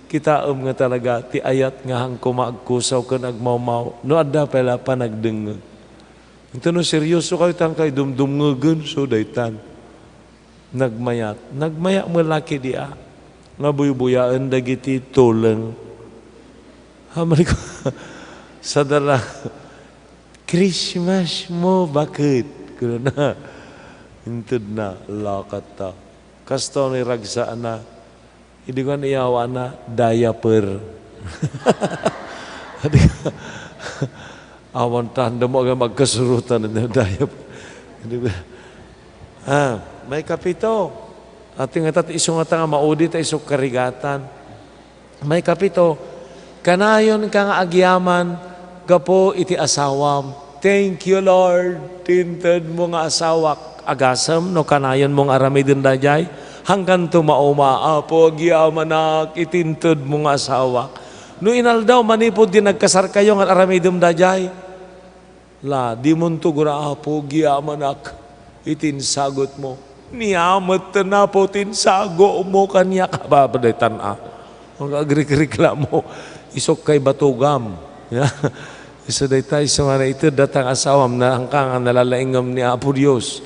Kitaem nga talaga, ti ayat nga hangko maagkusaw ken agmawmaw. No adda pay la panagdengngeg. Inton no seryoso kayo, tan kay dumdumngegen, so daytan. Nagmayat. Nagmayat met la kadi a, nga buybuyaen dagiti tuleng. Hamali ko, sadala, "Christmas mo, baket?" Kunana. Intedna, lakatta. Kastoy ni ragsana. Idi kan iyawana, diaper. Awan tanda mo agam agkasurutan na diaper. Idi ba? Ah, may kapito. Ati nga tat iso nga ta nga maudi ta iso karigatan. May kapito, kanayon ka nga agyaman gapu iti asawam. Thank you, Lord, ti inted mo nga asawak. Agasem no kanayon mo nga aramiden daydiay. Hangkan tumauma, Apo, agyamanak iti inted mo nga asawak. No inaldaw manipud di nagkasarkayo nga aramidem daydiay. La, dimonto gura, Apo, agyamanak iti insagutmo. Nia metten, Apo, ti insagomo kaniak. Aba, aba, daytan, a. Ang agrikreklamo, isok kay batugam. Isu dayta, isu nga naited datang asawam, na angka nga nalalaingem ni Apo Dios.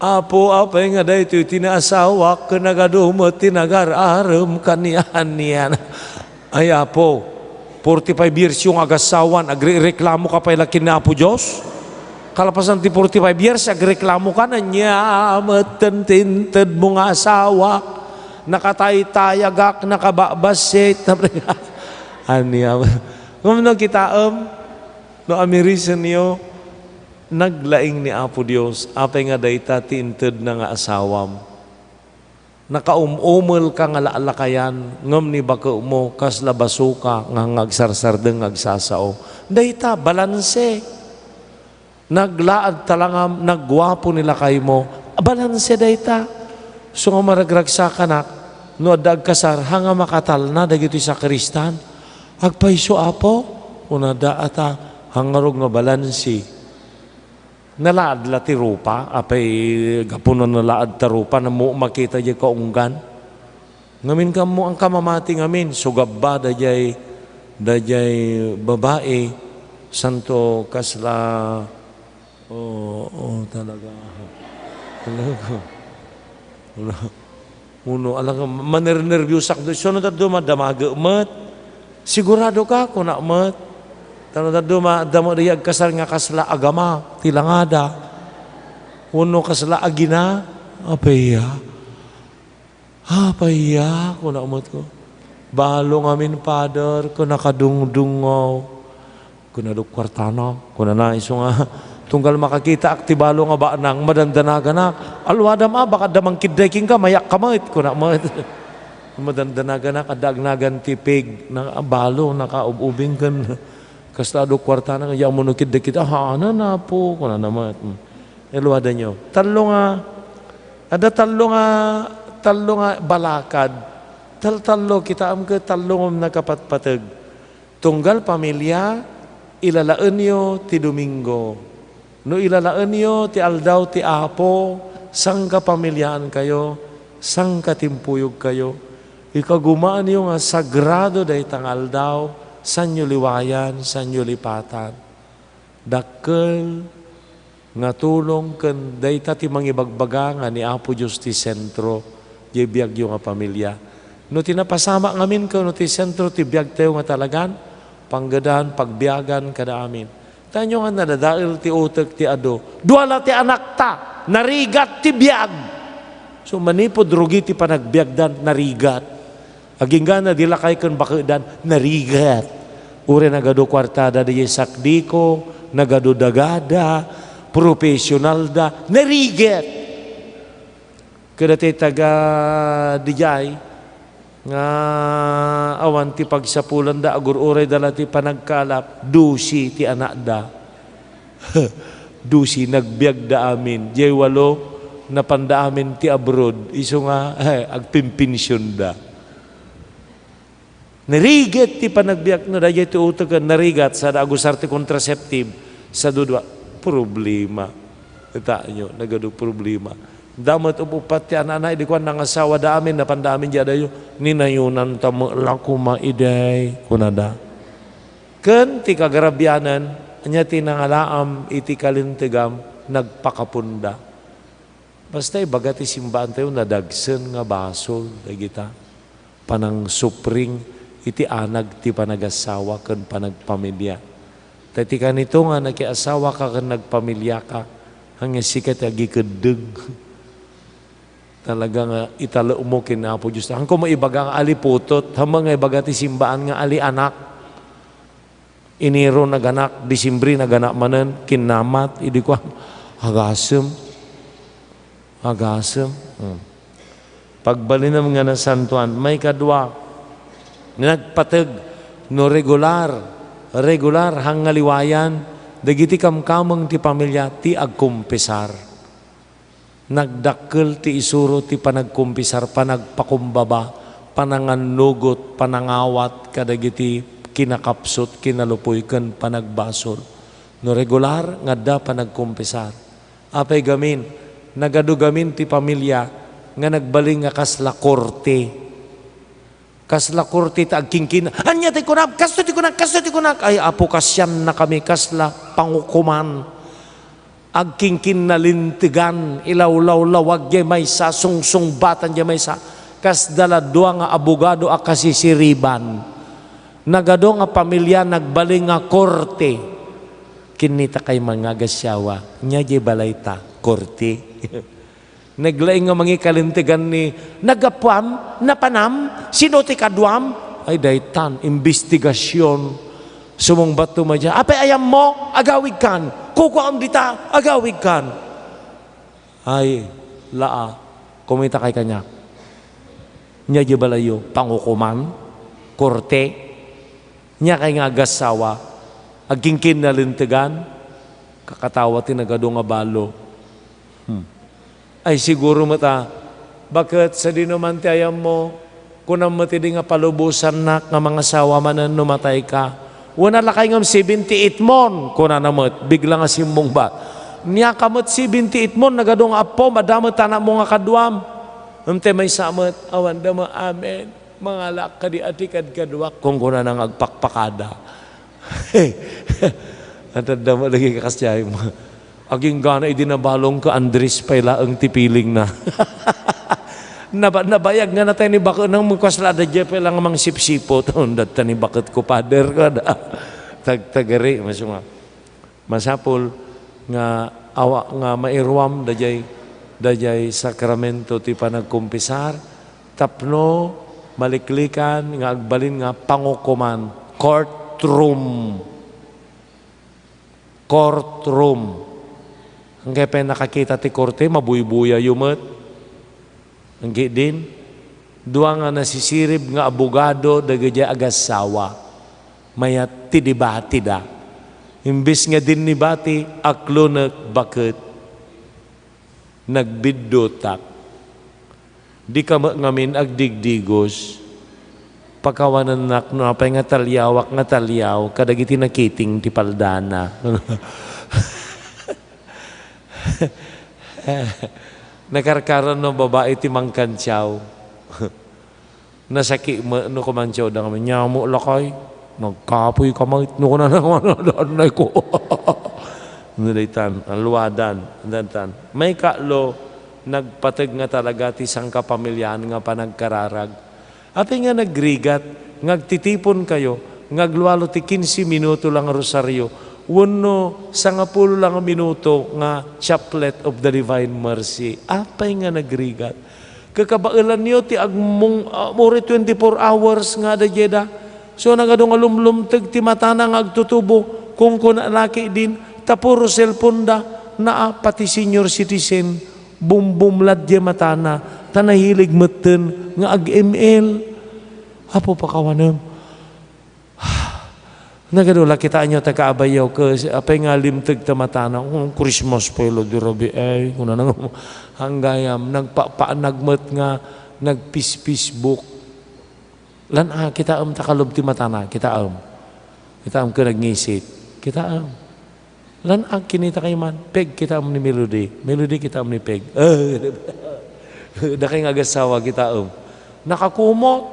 Apo, apay nga daytoy ti naasawak, ken nagadu met ti nagar-arem kanian nian. Ay, Apo, forty-five years yung agasawan, agrereklamo ka pay la ken ni Apo Dios? Kalapasan ti forty-five years, agreklamo ka, ania metten ti inted mo nga asawa? Nakataytayagak, nakababassit. Ania? Ngem no kitaem, no amirisenyo, naglaing ni Apo Dios, apay nga dayta ti intedna nga asawam. Nakaum-umel ka nga laalakayan, ngem ni baketmo, kasla baso ka nga, nga agsarsardeng nga agsasao. Dayta, balanse. Naglaad talangam, nagguapo ni lakaymo. Balanse dayta. So nga maragragsakanak, no adda agkasar, ha nga makatalna dagitoy sakristan. Agpayso, Apo, kunada, ata, hangarog nga balanse. Nalaad la ti rupa, apay gapu no nalaad ta rupa, nammo makita diay kaunggan. Ngamin kammo, angka mamati ngamin, sugabba daydiay, daydiay babai, santo kasla, oh, oh, talaga. Talaga. Wala. Uno, alang manernerbiosak do. Isu no dadduma, damage met. Sigurado ka, kuna met. Tano dadduma, damo di agkasar nga kasla agama, ti langada. Uno kasla agina, apay ya. Apay ya, kuna met ko. Balo ngamin, Father, ko nakadungdungaw. Kunado, "Kuartana," kunana, isu nga, "Tunggal makakitaak ti balo nga banang, madandanaganak. Alwadam a, baka adda mangkiddey kenka, mayak ka met," kuna met. Madandanaganak, adda agnagan ti pig, na, balo, nakaub-ubing ken, kasla adu kuartana, ya mo no kiddey kita, "Haanan, Apo," kunana met. Alwadayo. Tallo nga, adda tallo nga, tallo nga balakad. Tal-, tallo, kitaem ket tallo nga nakapatpateg. Tunggal pamilia, ilalaenyo ti Domingo. No ilalaenyo ti aldaw ti Apo, sangkapamiliaankayo, sangkatimpuyogkayo, ikagumaanyo nga sagrado dayta nga aldaw, sanyo liwayan, sanyo lipatan. Dakkel nga tulong ken dayta ti mangibagbaga nga ni Apo Dios ti sentro diay biagyo nga pamilia. No ti napasamak ngamin ken no ti sentro ti biagtayo nga talagan, panggedan, pagbiagan kada amin. Tanyo nga nadadael ti utek ti adu. Dua la ti anakta, narigat ti biag. So, manipud rugi ti panagbiagdan, narigat. Agingga na di lakay ken bakedan, narigat. Uray nagadu kuartada diay sakdiko, nagadu dagada, professional da, narigat. Kada ti taga dijay, nga awan ti pagsapulanda, agur-uray da la ti panagkalap, dusi ti anakda. Dusi, nagbiagda amin. Diay walo, napanda amin ti abroad. Isu nga, eh, agpinpensionda. Narigat ti panagbiag, no, daydiay ti utek, narigat, sada agusar ti contraceptive, sa dudua, problema. Itayo, nagadu problema. Damet up-uppat ti anana, idi kuan, nangasawa da amin, napanda amin diay adayo, ninayunan ta met la koma idi, kunada. Ken ti kagarabianan, ania ti nangalaam iti kalintegam, nagpakapunda. Basta ibaga ti simbaantayo, nadagsen nga basol dagita panangsupring iti anag ti panagasawa ken panagpamilia. Ta ti kanito nga nakiasawaka ken nagpamiliaka, ania sika ti agikeddeng. Talaga nga italew mo ken Apo Dios. Haanko maibaga nga aliputot, haanmo nga ibaga ti simbaan nga alianak. Enero naganak, Disimbre naganak manen, kinnamat, idi kuan, agasem. Agasem. Hmm. Pagbalinem nga nasantoan. Maikadua, nagpateg no regular, regular, haan nga liwayan, dagiti kamkameng ti pamilia ti agkumpisar. Nagdakkel ti isuro ti panagkumpisar, panagpakumbaba, panangannugot, panangawat kadagiti kinakapsut, kinalupoy, ken panagbasol. No regular nga adda panagkumpisar. Apay gamin, nagadu gamin ti pamilia nga nagbalin nga kasla korte. Kasla korte ta agkingkin, "Ania ti kunam? Kasto ti kunak, kasto ti kunak." Ay, Apo, kasiannakami, kasla pangukoman. Agkingkinnalintegan, ilawlawlawag jay maysa, sungsungbatan jay maysa. Kasda la dua nga abogado a kasisiriban. Nagadu nga pamilia, nagbalin nga korte. Kinnita kay mangagasiawa, nia jay balayta, korte. Naglaing nga mangikalintegan ni, "Naggapuam? Napanam? Sino ti kaduam?" Ay, daytan, imbestigasion. Sumungbat to media, "Apay ayammo? Agawidkan. Kukuam dita, agawidkan." Ay, laa, kumita kay kaniak. Nia jay balayyo, pangukoman, korte. Nia kay nga agassawa, agkingkinnalintegan, kakatawa ti nagadu nga balo. Hmm. Ay, siguro met a, "Baket, sadino man ti ayammo? Kunam met idi nga palubosannak nga mangasawa manen no matayka." "Wen, lakay ngem seventy-eight mon," kunana met, bigla nga simmungbat. "Nia ka met seventy-eight mon, nagadu nga appom, adda met anakmo nga kaduam." Ngem ti maysa met, awan da met amin. "Mangalaak kadi a ti kadkaduak," kunkunana nga agpakpakada. Adda met dagiti kasiay mo. Aginggana idi nabalong ken Andres pay laeng ti pilingna. Naba-, nabayag nga natay ni bakenang mo kasla adda diay pay la nga mangsipsipot. Dadta ni baketko, Pader, kada. Tagtagari, masunga. Masapul nga awa nga mairuam dayjay, dayjay sakramento ti panagkumpisar tapno maliklikan nga agbalin nga pangukoman, courtroom. Courtroom. Angkay pay nakakita ti korte, mabuybuyayo met. Ngarud, dua nga nasisirib nga abogado dagiti agassawa, mayat ti debateda. Imbes nga dinnibati, aklonek, baket, nagbiddutak. Dika met ngamin agdigdigos. Pakawanennak no apay nga taliawak nga taliaw kadagiti nakiting ti paldana. Nakarkaron no babai ti mangkantiaw. Nasaki met no kumantiawda ngamin, "Nia mo lakay, nagkapoy ka met," no kunana, "Annay ko." No daytan, aluadan, daytan. Maikatlo, nagpateg nga talaga ti sangkapamiliaan nga panagkararag. Apay nga nagrigat nga agtitipon kayo nga aglualo ti kinse minuto lang rosario wenno sangapulo lang minuto nga Chaplet of the Divine Mercy? Apay nga nagrigat? Kakabaelanyo ti agmung-, ah, uray twenty-four hours nga adda diayda. So, nagadu nga lumlumteg ti matana nga agtutubo, kunkuna laki din, ta puro cellphone da, naa pati senior citizen. Bumbumlad diay matana, ta nahilig metten nga ag-M L. Apo, pakawanem. Nagadu la, kitaenyo ta kaabayyo, kes, apay nga limteg ta matana, "Oh, Christmas pa ilo di rabii, ay," kunana nga, hanggayam, nagpapaanag met nga nagpis-Facebook. Lan a, kitaem ta kalub ti matana, kitaem. Kitaem ken nagngisit. Kitaem. Lan a, kinita kay man, Peg, kitaem ni Melody. Melody, kitaem ni Peg. Dakay nga agassawa, kitaem. Nakakumot.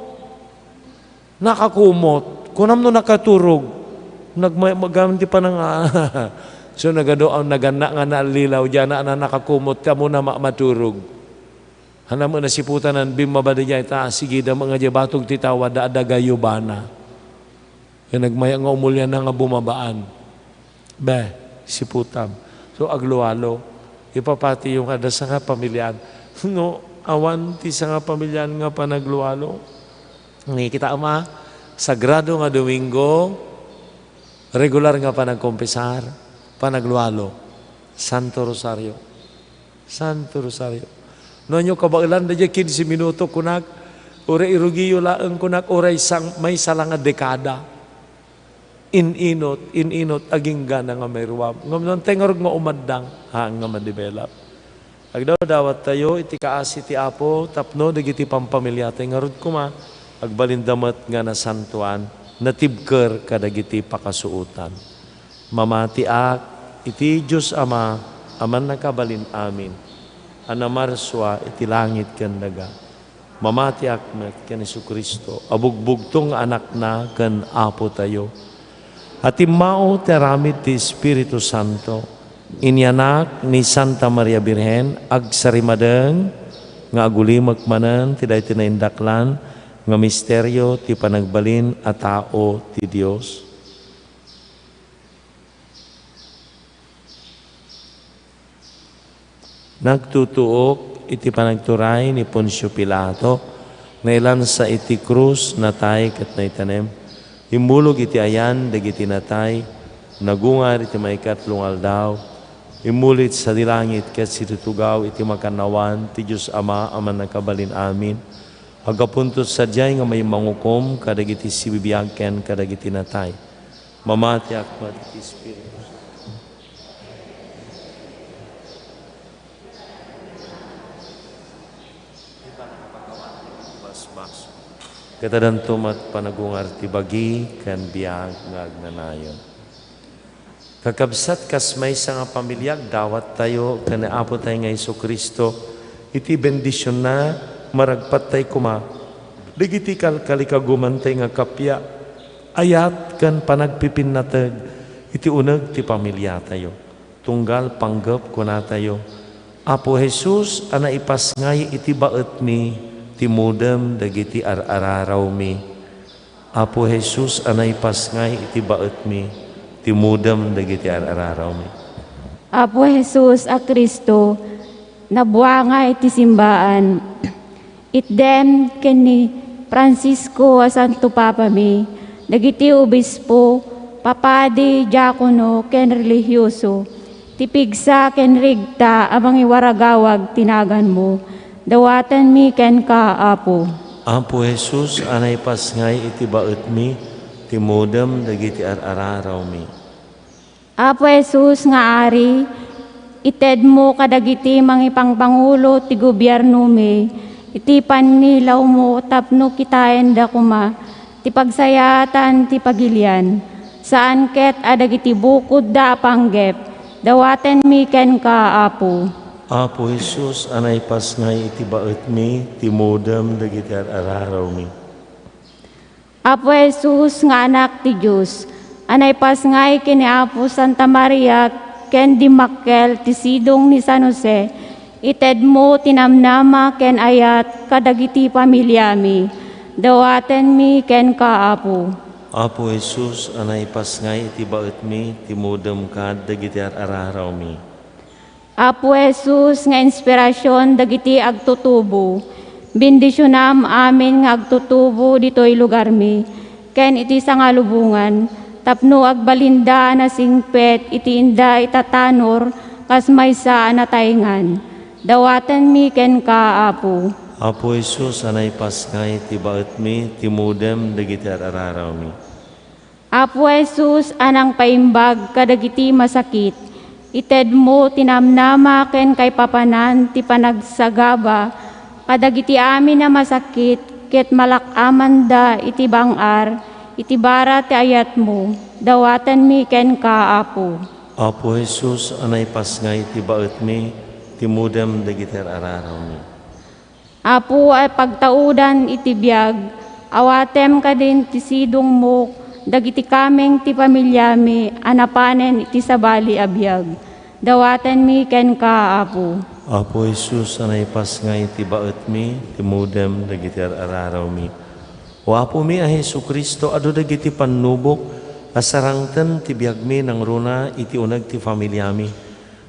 Nakakumot. Kunam no nakaturog. Nagma-, magamit ti panang-, So, nagadu, ang naganna nga naallilaw, diana na nakakumot, ti ammona ma-, maturog. Hanam nga nasiputanan, bimmaba daydiay ta, sigida nga diay batog ti tawad, adda gayubana. Ken nagmaya nga umulyan na nga bumabaan. Be, siputam. So, aglualo. Ipapatiyo nga adda sangkapamiliaan. No, Awan ti sangapamilian nga panaglualo. Nga kita, Ama, Sagrado nga Domingo, regular nga panagkompisar, panaglualo, Santo Rosario. Santo Rosario. No, ania kabaelan daydiay kinse minuto, kunak, uray irugiyo laeng, kunak, uray sang-, maysa la nga dekada. In-inut, in-inut, agingga na nga mairuam. Ngem no intay ngarud nga umaddang, haan nga madevelop. Agdawdawattayo iti kaasi ti Apo tapno dagiti pampamiliatay ngarud koma, agbalinda met nga nasantoan, natibker kadagiti pakasuotan. Mamatiak iti Dios Ama a Mannakabalin-amin, a namarsua iti langit ken daga. Mamatiak met ken Jesu-Cristo a bugbugtong nga Anakna ken Apotayo, a timmao ti aramid ti Espiritu Santo, inyanak ni Santa Maria Birhen, agsarimadeng nga agulimek manen ti daytoy naindaklan nga misterio ti panagbalin a tao ti Dios. Nagtutuok iti panagturay ni Poncio Pilato, nailansa iti krus, natay ket naitanem. Immulog iti ayan dagiti natay, nagungar iti maikatlo nga aldaw. Immuli iti sadi langit ket situtugaw iti makannawan ti Dios Ama a Mannakabalin-amin. Aggapunto sadiay nga maymangukom kadagiti sibibiag ken kadagiti natay. Mamatiak met iti Espiritu Santo. Ket addanto met panagungar ti bagi ken biag nga agnanayon. Kakabsat, kas maysa nga pamiliag, dawattayo ken ni Apotay nga Jesu-Cristo iti bendisionna, maragpattay koma dagiti kalkalikagumantay nga kappia, ayat ken panagpipinnateg iti uneg ti pamiliatayo. Tunggal panggep, kunatayo, Apo Jesus a naipasngay iti baetmi, timudem dagiti ar-ararawmi. Apo Jesus a naipasngay iti baetmi, timudem dagiti ar-ararawmi. Apo Jesus a Cristo, nabuangay ti simbaan. Itdem ken ni Francisco a Santo Papami, dagiti obispo, papadi, diakono, ken relihioso, ti pigsa ken regta a mangiwaragawag ti naganmo, dawatenmi kenka, Apo. Apo Jesus a naipasngay iti baetmi, timudem dagiti ar-ararawmi. Apo Jesus nga Ari, itedmo kadagiti mangipangpangulo ti gobiernomi iti pannilawmo tapno kitaenda koma ti pagsayaatan ti pagilian, saan ket a dagiti bukodda a panggep, dawatenmi kenka, Apo. Apo Jesus a naipasngay iti baetmi, timudem dagiti ar-ararawmi. Apo Jesus nga Anak ti Dios, a naipasngay ken ni Apo Santa Maria ken dimmakkel ti sidong ni San Jose, itedmo ti namnama ken ayat kadagiti pamiliami. Dawatenmi kenka, Apo. Apo Jesus a naipasngay iti baetmi, timudem kad dagiti ar-ararawmi. Apo Jesus nga inspirasion dagiti agtutubo, bendisionam amin nga agtutubo ditoy lugarmi ken iti sangalubongan tapno agbalinda a nasingpet iti inda itatanor kas maysa a nataengan. Dawatenmi kenka, Apo. Apo Jesus a naipasngay ti baetmi, timudem dagiti ar-ararawmi. Apo Jesus a nangpaimbag kadagiti masakit, itedmo ti namnama ken kaipapanan ti panagsagaba kadagiti amin a masakit ket malak-amanda iti bang-ar iti bara ti ayatmo. Dawatenmi kenka, Apo. Apo Jesus a naipasngay ti baetmi, timudem dagiti ar-ararawmi. Apo a pagtaudan iti biag, awatem kadin ti sidongmo dagiti kameng ti pamiliami a napanen iti sabali a biag. Dawatenmi kenka, Apo. Apo Jesus a naipasngay ti baetmi, timudem dagiti ar-ararawmi. O Apomi a Jesu-Cristo, adu dagiti pannubok a sarangten ti biagmi nangruna iti uneg ti familiami.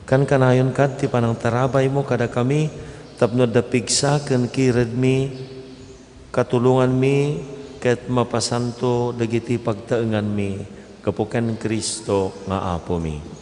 Kankanayon kad ti panangtarabaymo kadakami, tapno adda pigsa ken kiredmi, katulonganmi ket mapasanto dagiti pagtaenganmi gapu ken Cristo nga Apomi.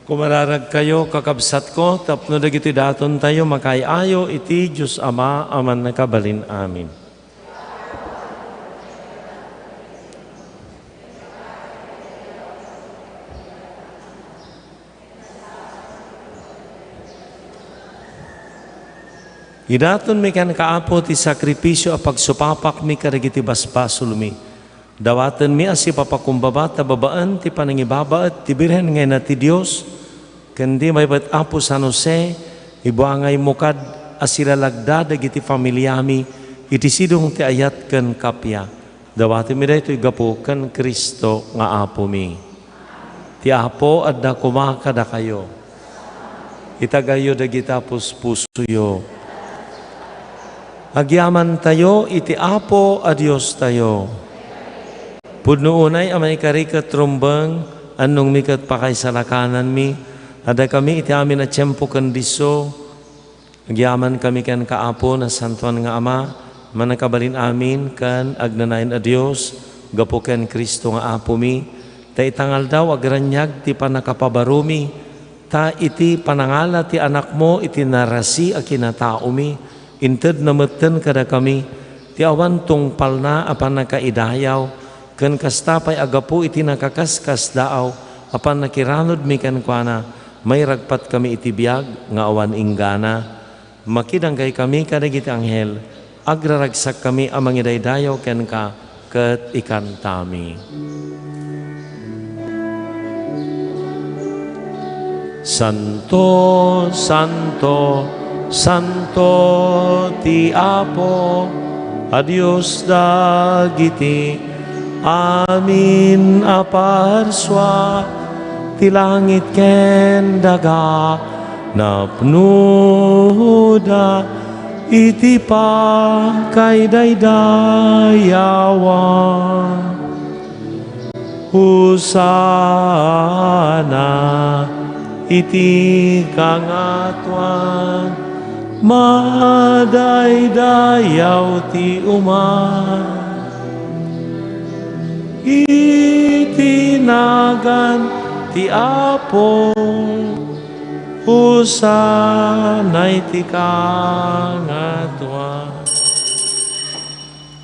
Kumararagkayo, kakabsatko, tapno dagiti datontayo makaay-ayo iti Dios Ama a Mannakabalin-amin. Idatonmi kenka, Apo, ti sakrifisio a pagsupapakmi kadagiti basbasolmi. Dawatenmi a sipapakumbaba ta babaen ti panangibabaet ti Birhen nga Ina ti Dios, ken di maipet Apo San Jose, ibuangaymo kad a silalagda dagiti familiami iti sidong ti ayat ken kappia. Dawatenmi daytoy gapu ken Cristo nga Apomi. Ti Apo adda koma kadakayo. Itagayyo dagita puspusoyo. Agyamantayo iti Apo a Diostayo. Pudno unay a maikari ket rumbeng Annongmi ket pakaisalakananmi a dakami iti amin a tiempo ken disso, agyamankami kenka, Apo, Nasantoan nga Ama, Mannakabalin-amin ken agnanayon a Dios, gapu ken Cristo nga Apomi, ta ita nga aldaw agraniag ti pannakapabarumi, ta iti panangala ti Anakmo iti narasi a kinataomi, intedna metten kadakami ti awan tungpalna a pannakaidayaw, ken kasta pay a gapu iti nakaskaskasdaaw a pannakiranudmi kenkuana, mairagpatkami iti biag nga awan inggana. Makidanggay kami kadagiti anghel, agraragsakkami a mangidaydayaw kenka ket ikantami. Santo, santo, santo ti Apo a Dios dagiti amin a parsua, ti langit ken daga napnoda iti pakaidaydayawan. Hosanna iti kangatoan, madaydayaw ti uma iti nagan ti Apo. Hosanna iti kangatoan.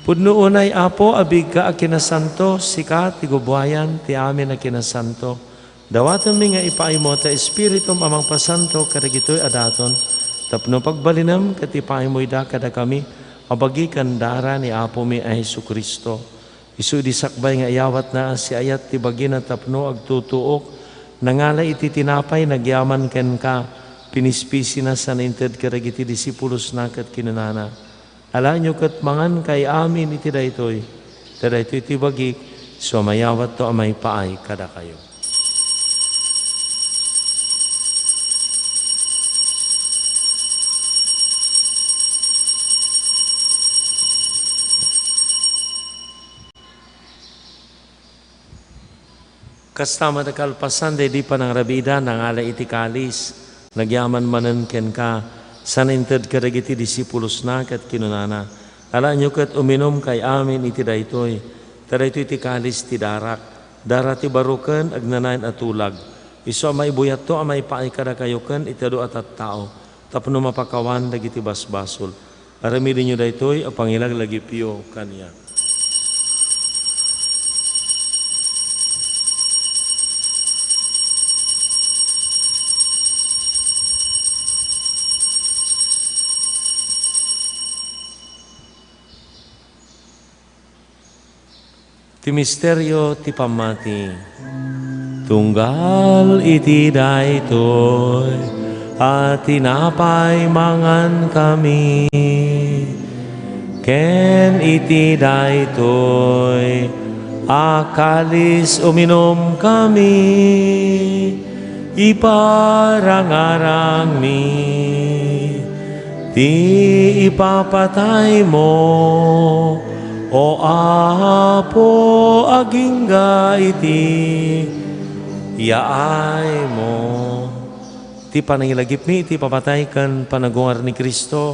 Pudno unay, Apo, a biigka a kinasanto, sika ti gubuayan ti amin a kinasanto. Dawatenmi nga ipaaymo ta Espiritum a mangpasanto kadagitoy a daton, tapno pagbalinem ket ipaaymoyda kadakami a bagi ken dara ni Apomi a Jesu-Cristo. Isu idi sakbay nga iyawatna, siayat ti bagina tapno agtutuok, nangala iti tinapay nagyaman kenka, pinispisina sa nainted kadagiti disipulosna ket kinunana, "Alaenyo ket mangankayo amin iti daytoy, ta daytoy ti bagik, isu a mayawatto a maipaay kadakayo." Kasta met a kalpasan daydi panangrabiida, nangala iti kalis, nagyaman manen kenka, sa nainted kadagiti disipulosna ket kinunana, "Alaenyo ket uminumkayo amin iti daytoy, ta daytoy ti kalis ti darak, dara ti baro ken agnanayon a tulag, isu a maibuyatto a maipaay kadakayo ken iti adu a tattao, tapno mapakawan dagiti basbasol." Aramidenyo daytoy a pangilaglagipyo kaniak. Ti misterio ti pammati. Tunggal iti daytoy a tinapay mangankami, ken iti daytoy a kalis uminumkami, iparangarangmi ti ipapataymo, O Apo, agingga iti yaaymo. Ti panangilagipmi iti papatay ken panagungar ni Cristo,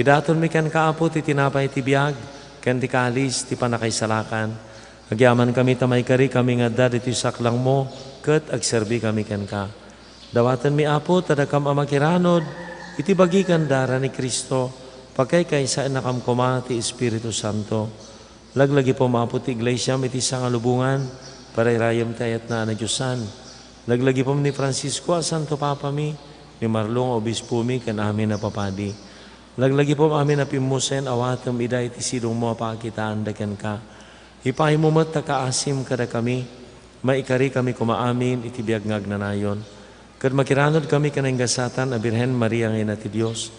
idatonmi kenka, Apo, ti tinapay ti biag ken ti kalis ti pannakaisalakan. Agyamankami ta maikarikami nga adda ditoy saklangmo ket agserbikami kenka. Dawatenmi, Apo, ta dakam a makiranud iti bagi ken dara ni Cristo, pagkaykaysaennakam koma ti Espiritu Santo. Laglagipem, Apo, ti iglesiam iti sangalubongan, parayrayem ti ayatna a nadiosan. Laglagipem ni Francisco a Santo Papami, ni Marlo nga Obispomi, ken amin a papadi. Laglagipem amin a pimmusen, awatem ida iti sidongmo a pakakitaanda kenka. Ipaaymo met ta kaasim kadakami, maikarikami koma amin iti biag nga agnanayon. Ket makiranudkami ken nagasatan a Birhen Maria nga Ina ti Dios,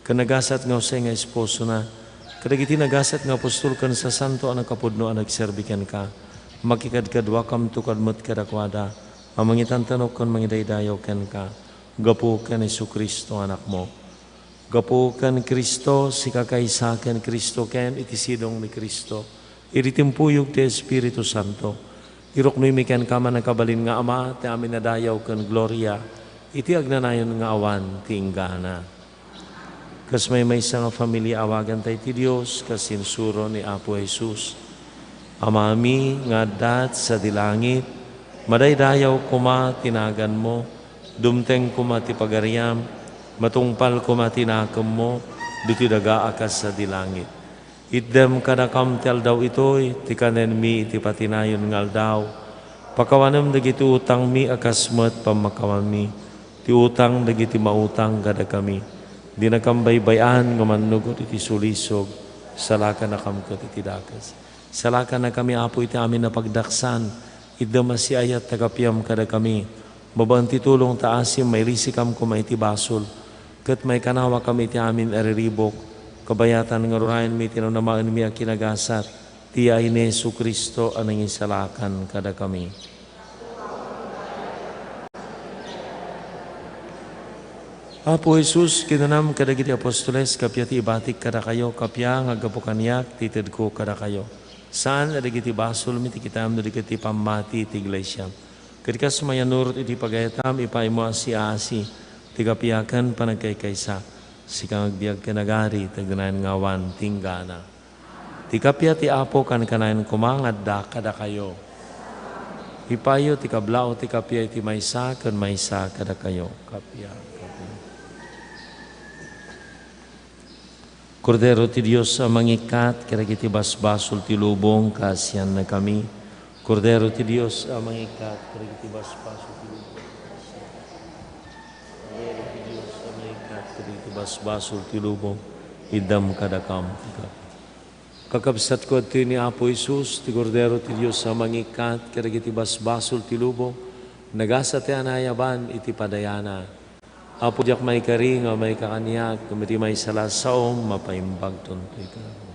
ken nagasat nga Jose nga esposona, kadagiti nagasat nga apostol ken sasanto a nakapudno a nagserbi kenka. Makikadkaduakamto kad-, met kadakuada a mangitantanok ken mangidaydayaw kenka, gapu ken Jesu-Cristo, Anakmo. Gapu ken Cristo, sika kaysa ken Cristo, ken iti sidong ni Cristo, iti timpuyog ti Espiritu Santo, Iruknoymi kenka, mannakabalin nga Ama, ti amin a dayaw ken gloria iti agnanayon nga awan ti inggana. Kas maymaysa nga familia, awagantay ti Dios kas insuro ni Apo Jesus. Amami nga adda sadi langit, madaydayaw koma ti naganmo, dumteng koma ti pagariam, matungpal koma ti nakemmo, ditoy daga a kas sadi langit. Itdem kadakam ti aldaw itoy, ti kanenmi iti patinayon nga aldaw. Pakawanem dagiti utangmi a kas met pammakawanmi ti utang dagiti mautang kadakami. Dinakam baybay-an nga mannugod iti sulisog, salakannakam ket iti dakes. Salakannakami, Apo, iti amin a pagdaksan, itdem a siayat ta kapiam kadakami. Babaen ti tulong ta asim, mailisikam koma iti basol, ket maikanawakam iti amin a riribuk, kabayatan nga rurayenmi ti namnamaenmi a kinagasat, ti yaay ni Jesu-Cristo a nangisalakan kadakami. Apo Jesus, kinunam kadagiti apostoles, kappia ti ibatik kadakayo, kappia nga aggapu kaniak ti itedko kadakayo. Saan a dagiti basolmi ti kitaem no di ket ti pammati ti iglesia. Ket kas mayannurot iti pagayatam, ipaaymo a siaasi ti kappia ken panagkaykaysa. Sika nga agbiag ken agari, ti agnanayon nga awan ti inggana. Ti kappia ti Apo kankanayon koma nga adda kadakayo. Ipaayyo ti kablao ti kappia iti maysa ken maysa kadakayo. Kappia, kappia. Kordero ti Dios a mangikkat kadagiti basbasol ti lubong, kaasiannakami. Kordero ti Dios a mangikkat kadagiti basbasol ti lubong. Kordero ti Dios a mangikkat kadagiti basbasol ti lubong, iddam kadakam ti kappia. Kakabsatko, adtoy ni Apo Jesus, ti Kordero ti Dios a mangikkat kadagiti basbasol ti lubong, nagasat ti anayaban iti padayana. Apo, diak maikari nga maika kaniak, ngem iti maysa la a saom, mapaimbagton toy ka.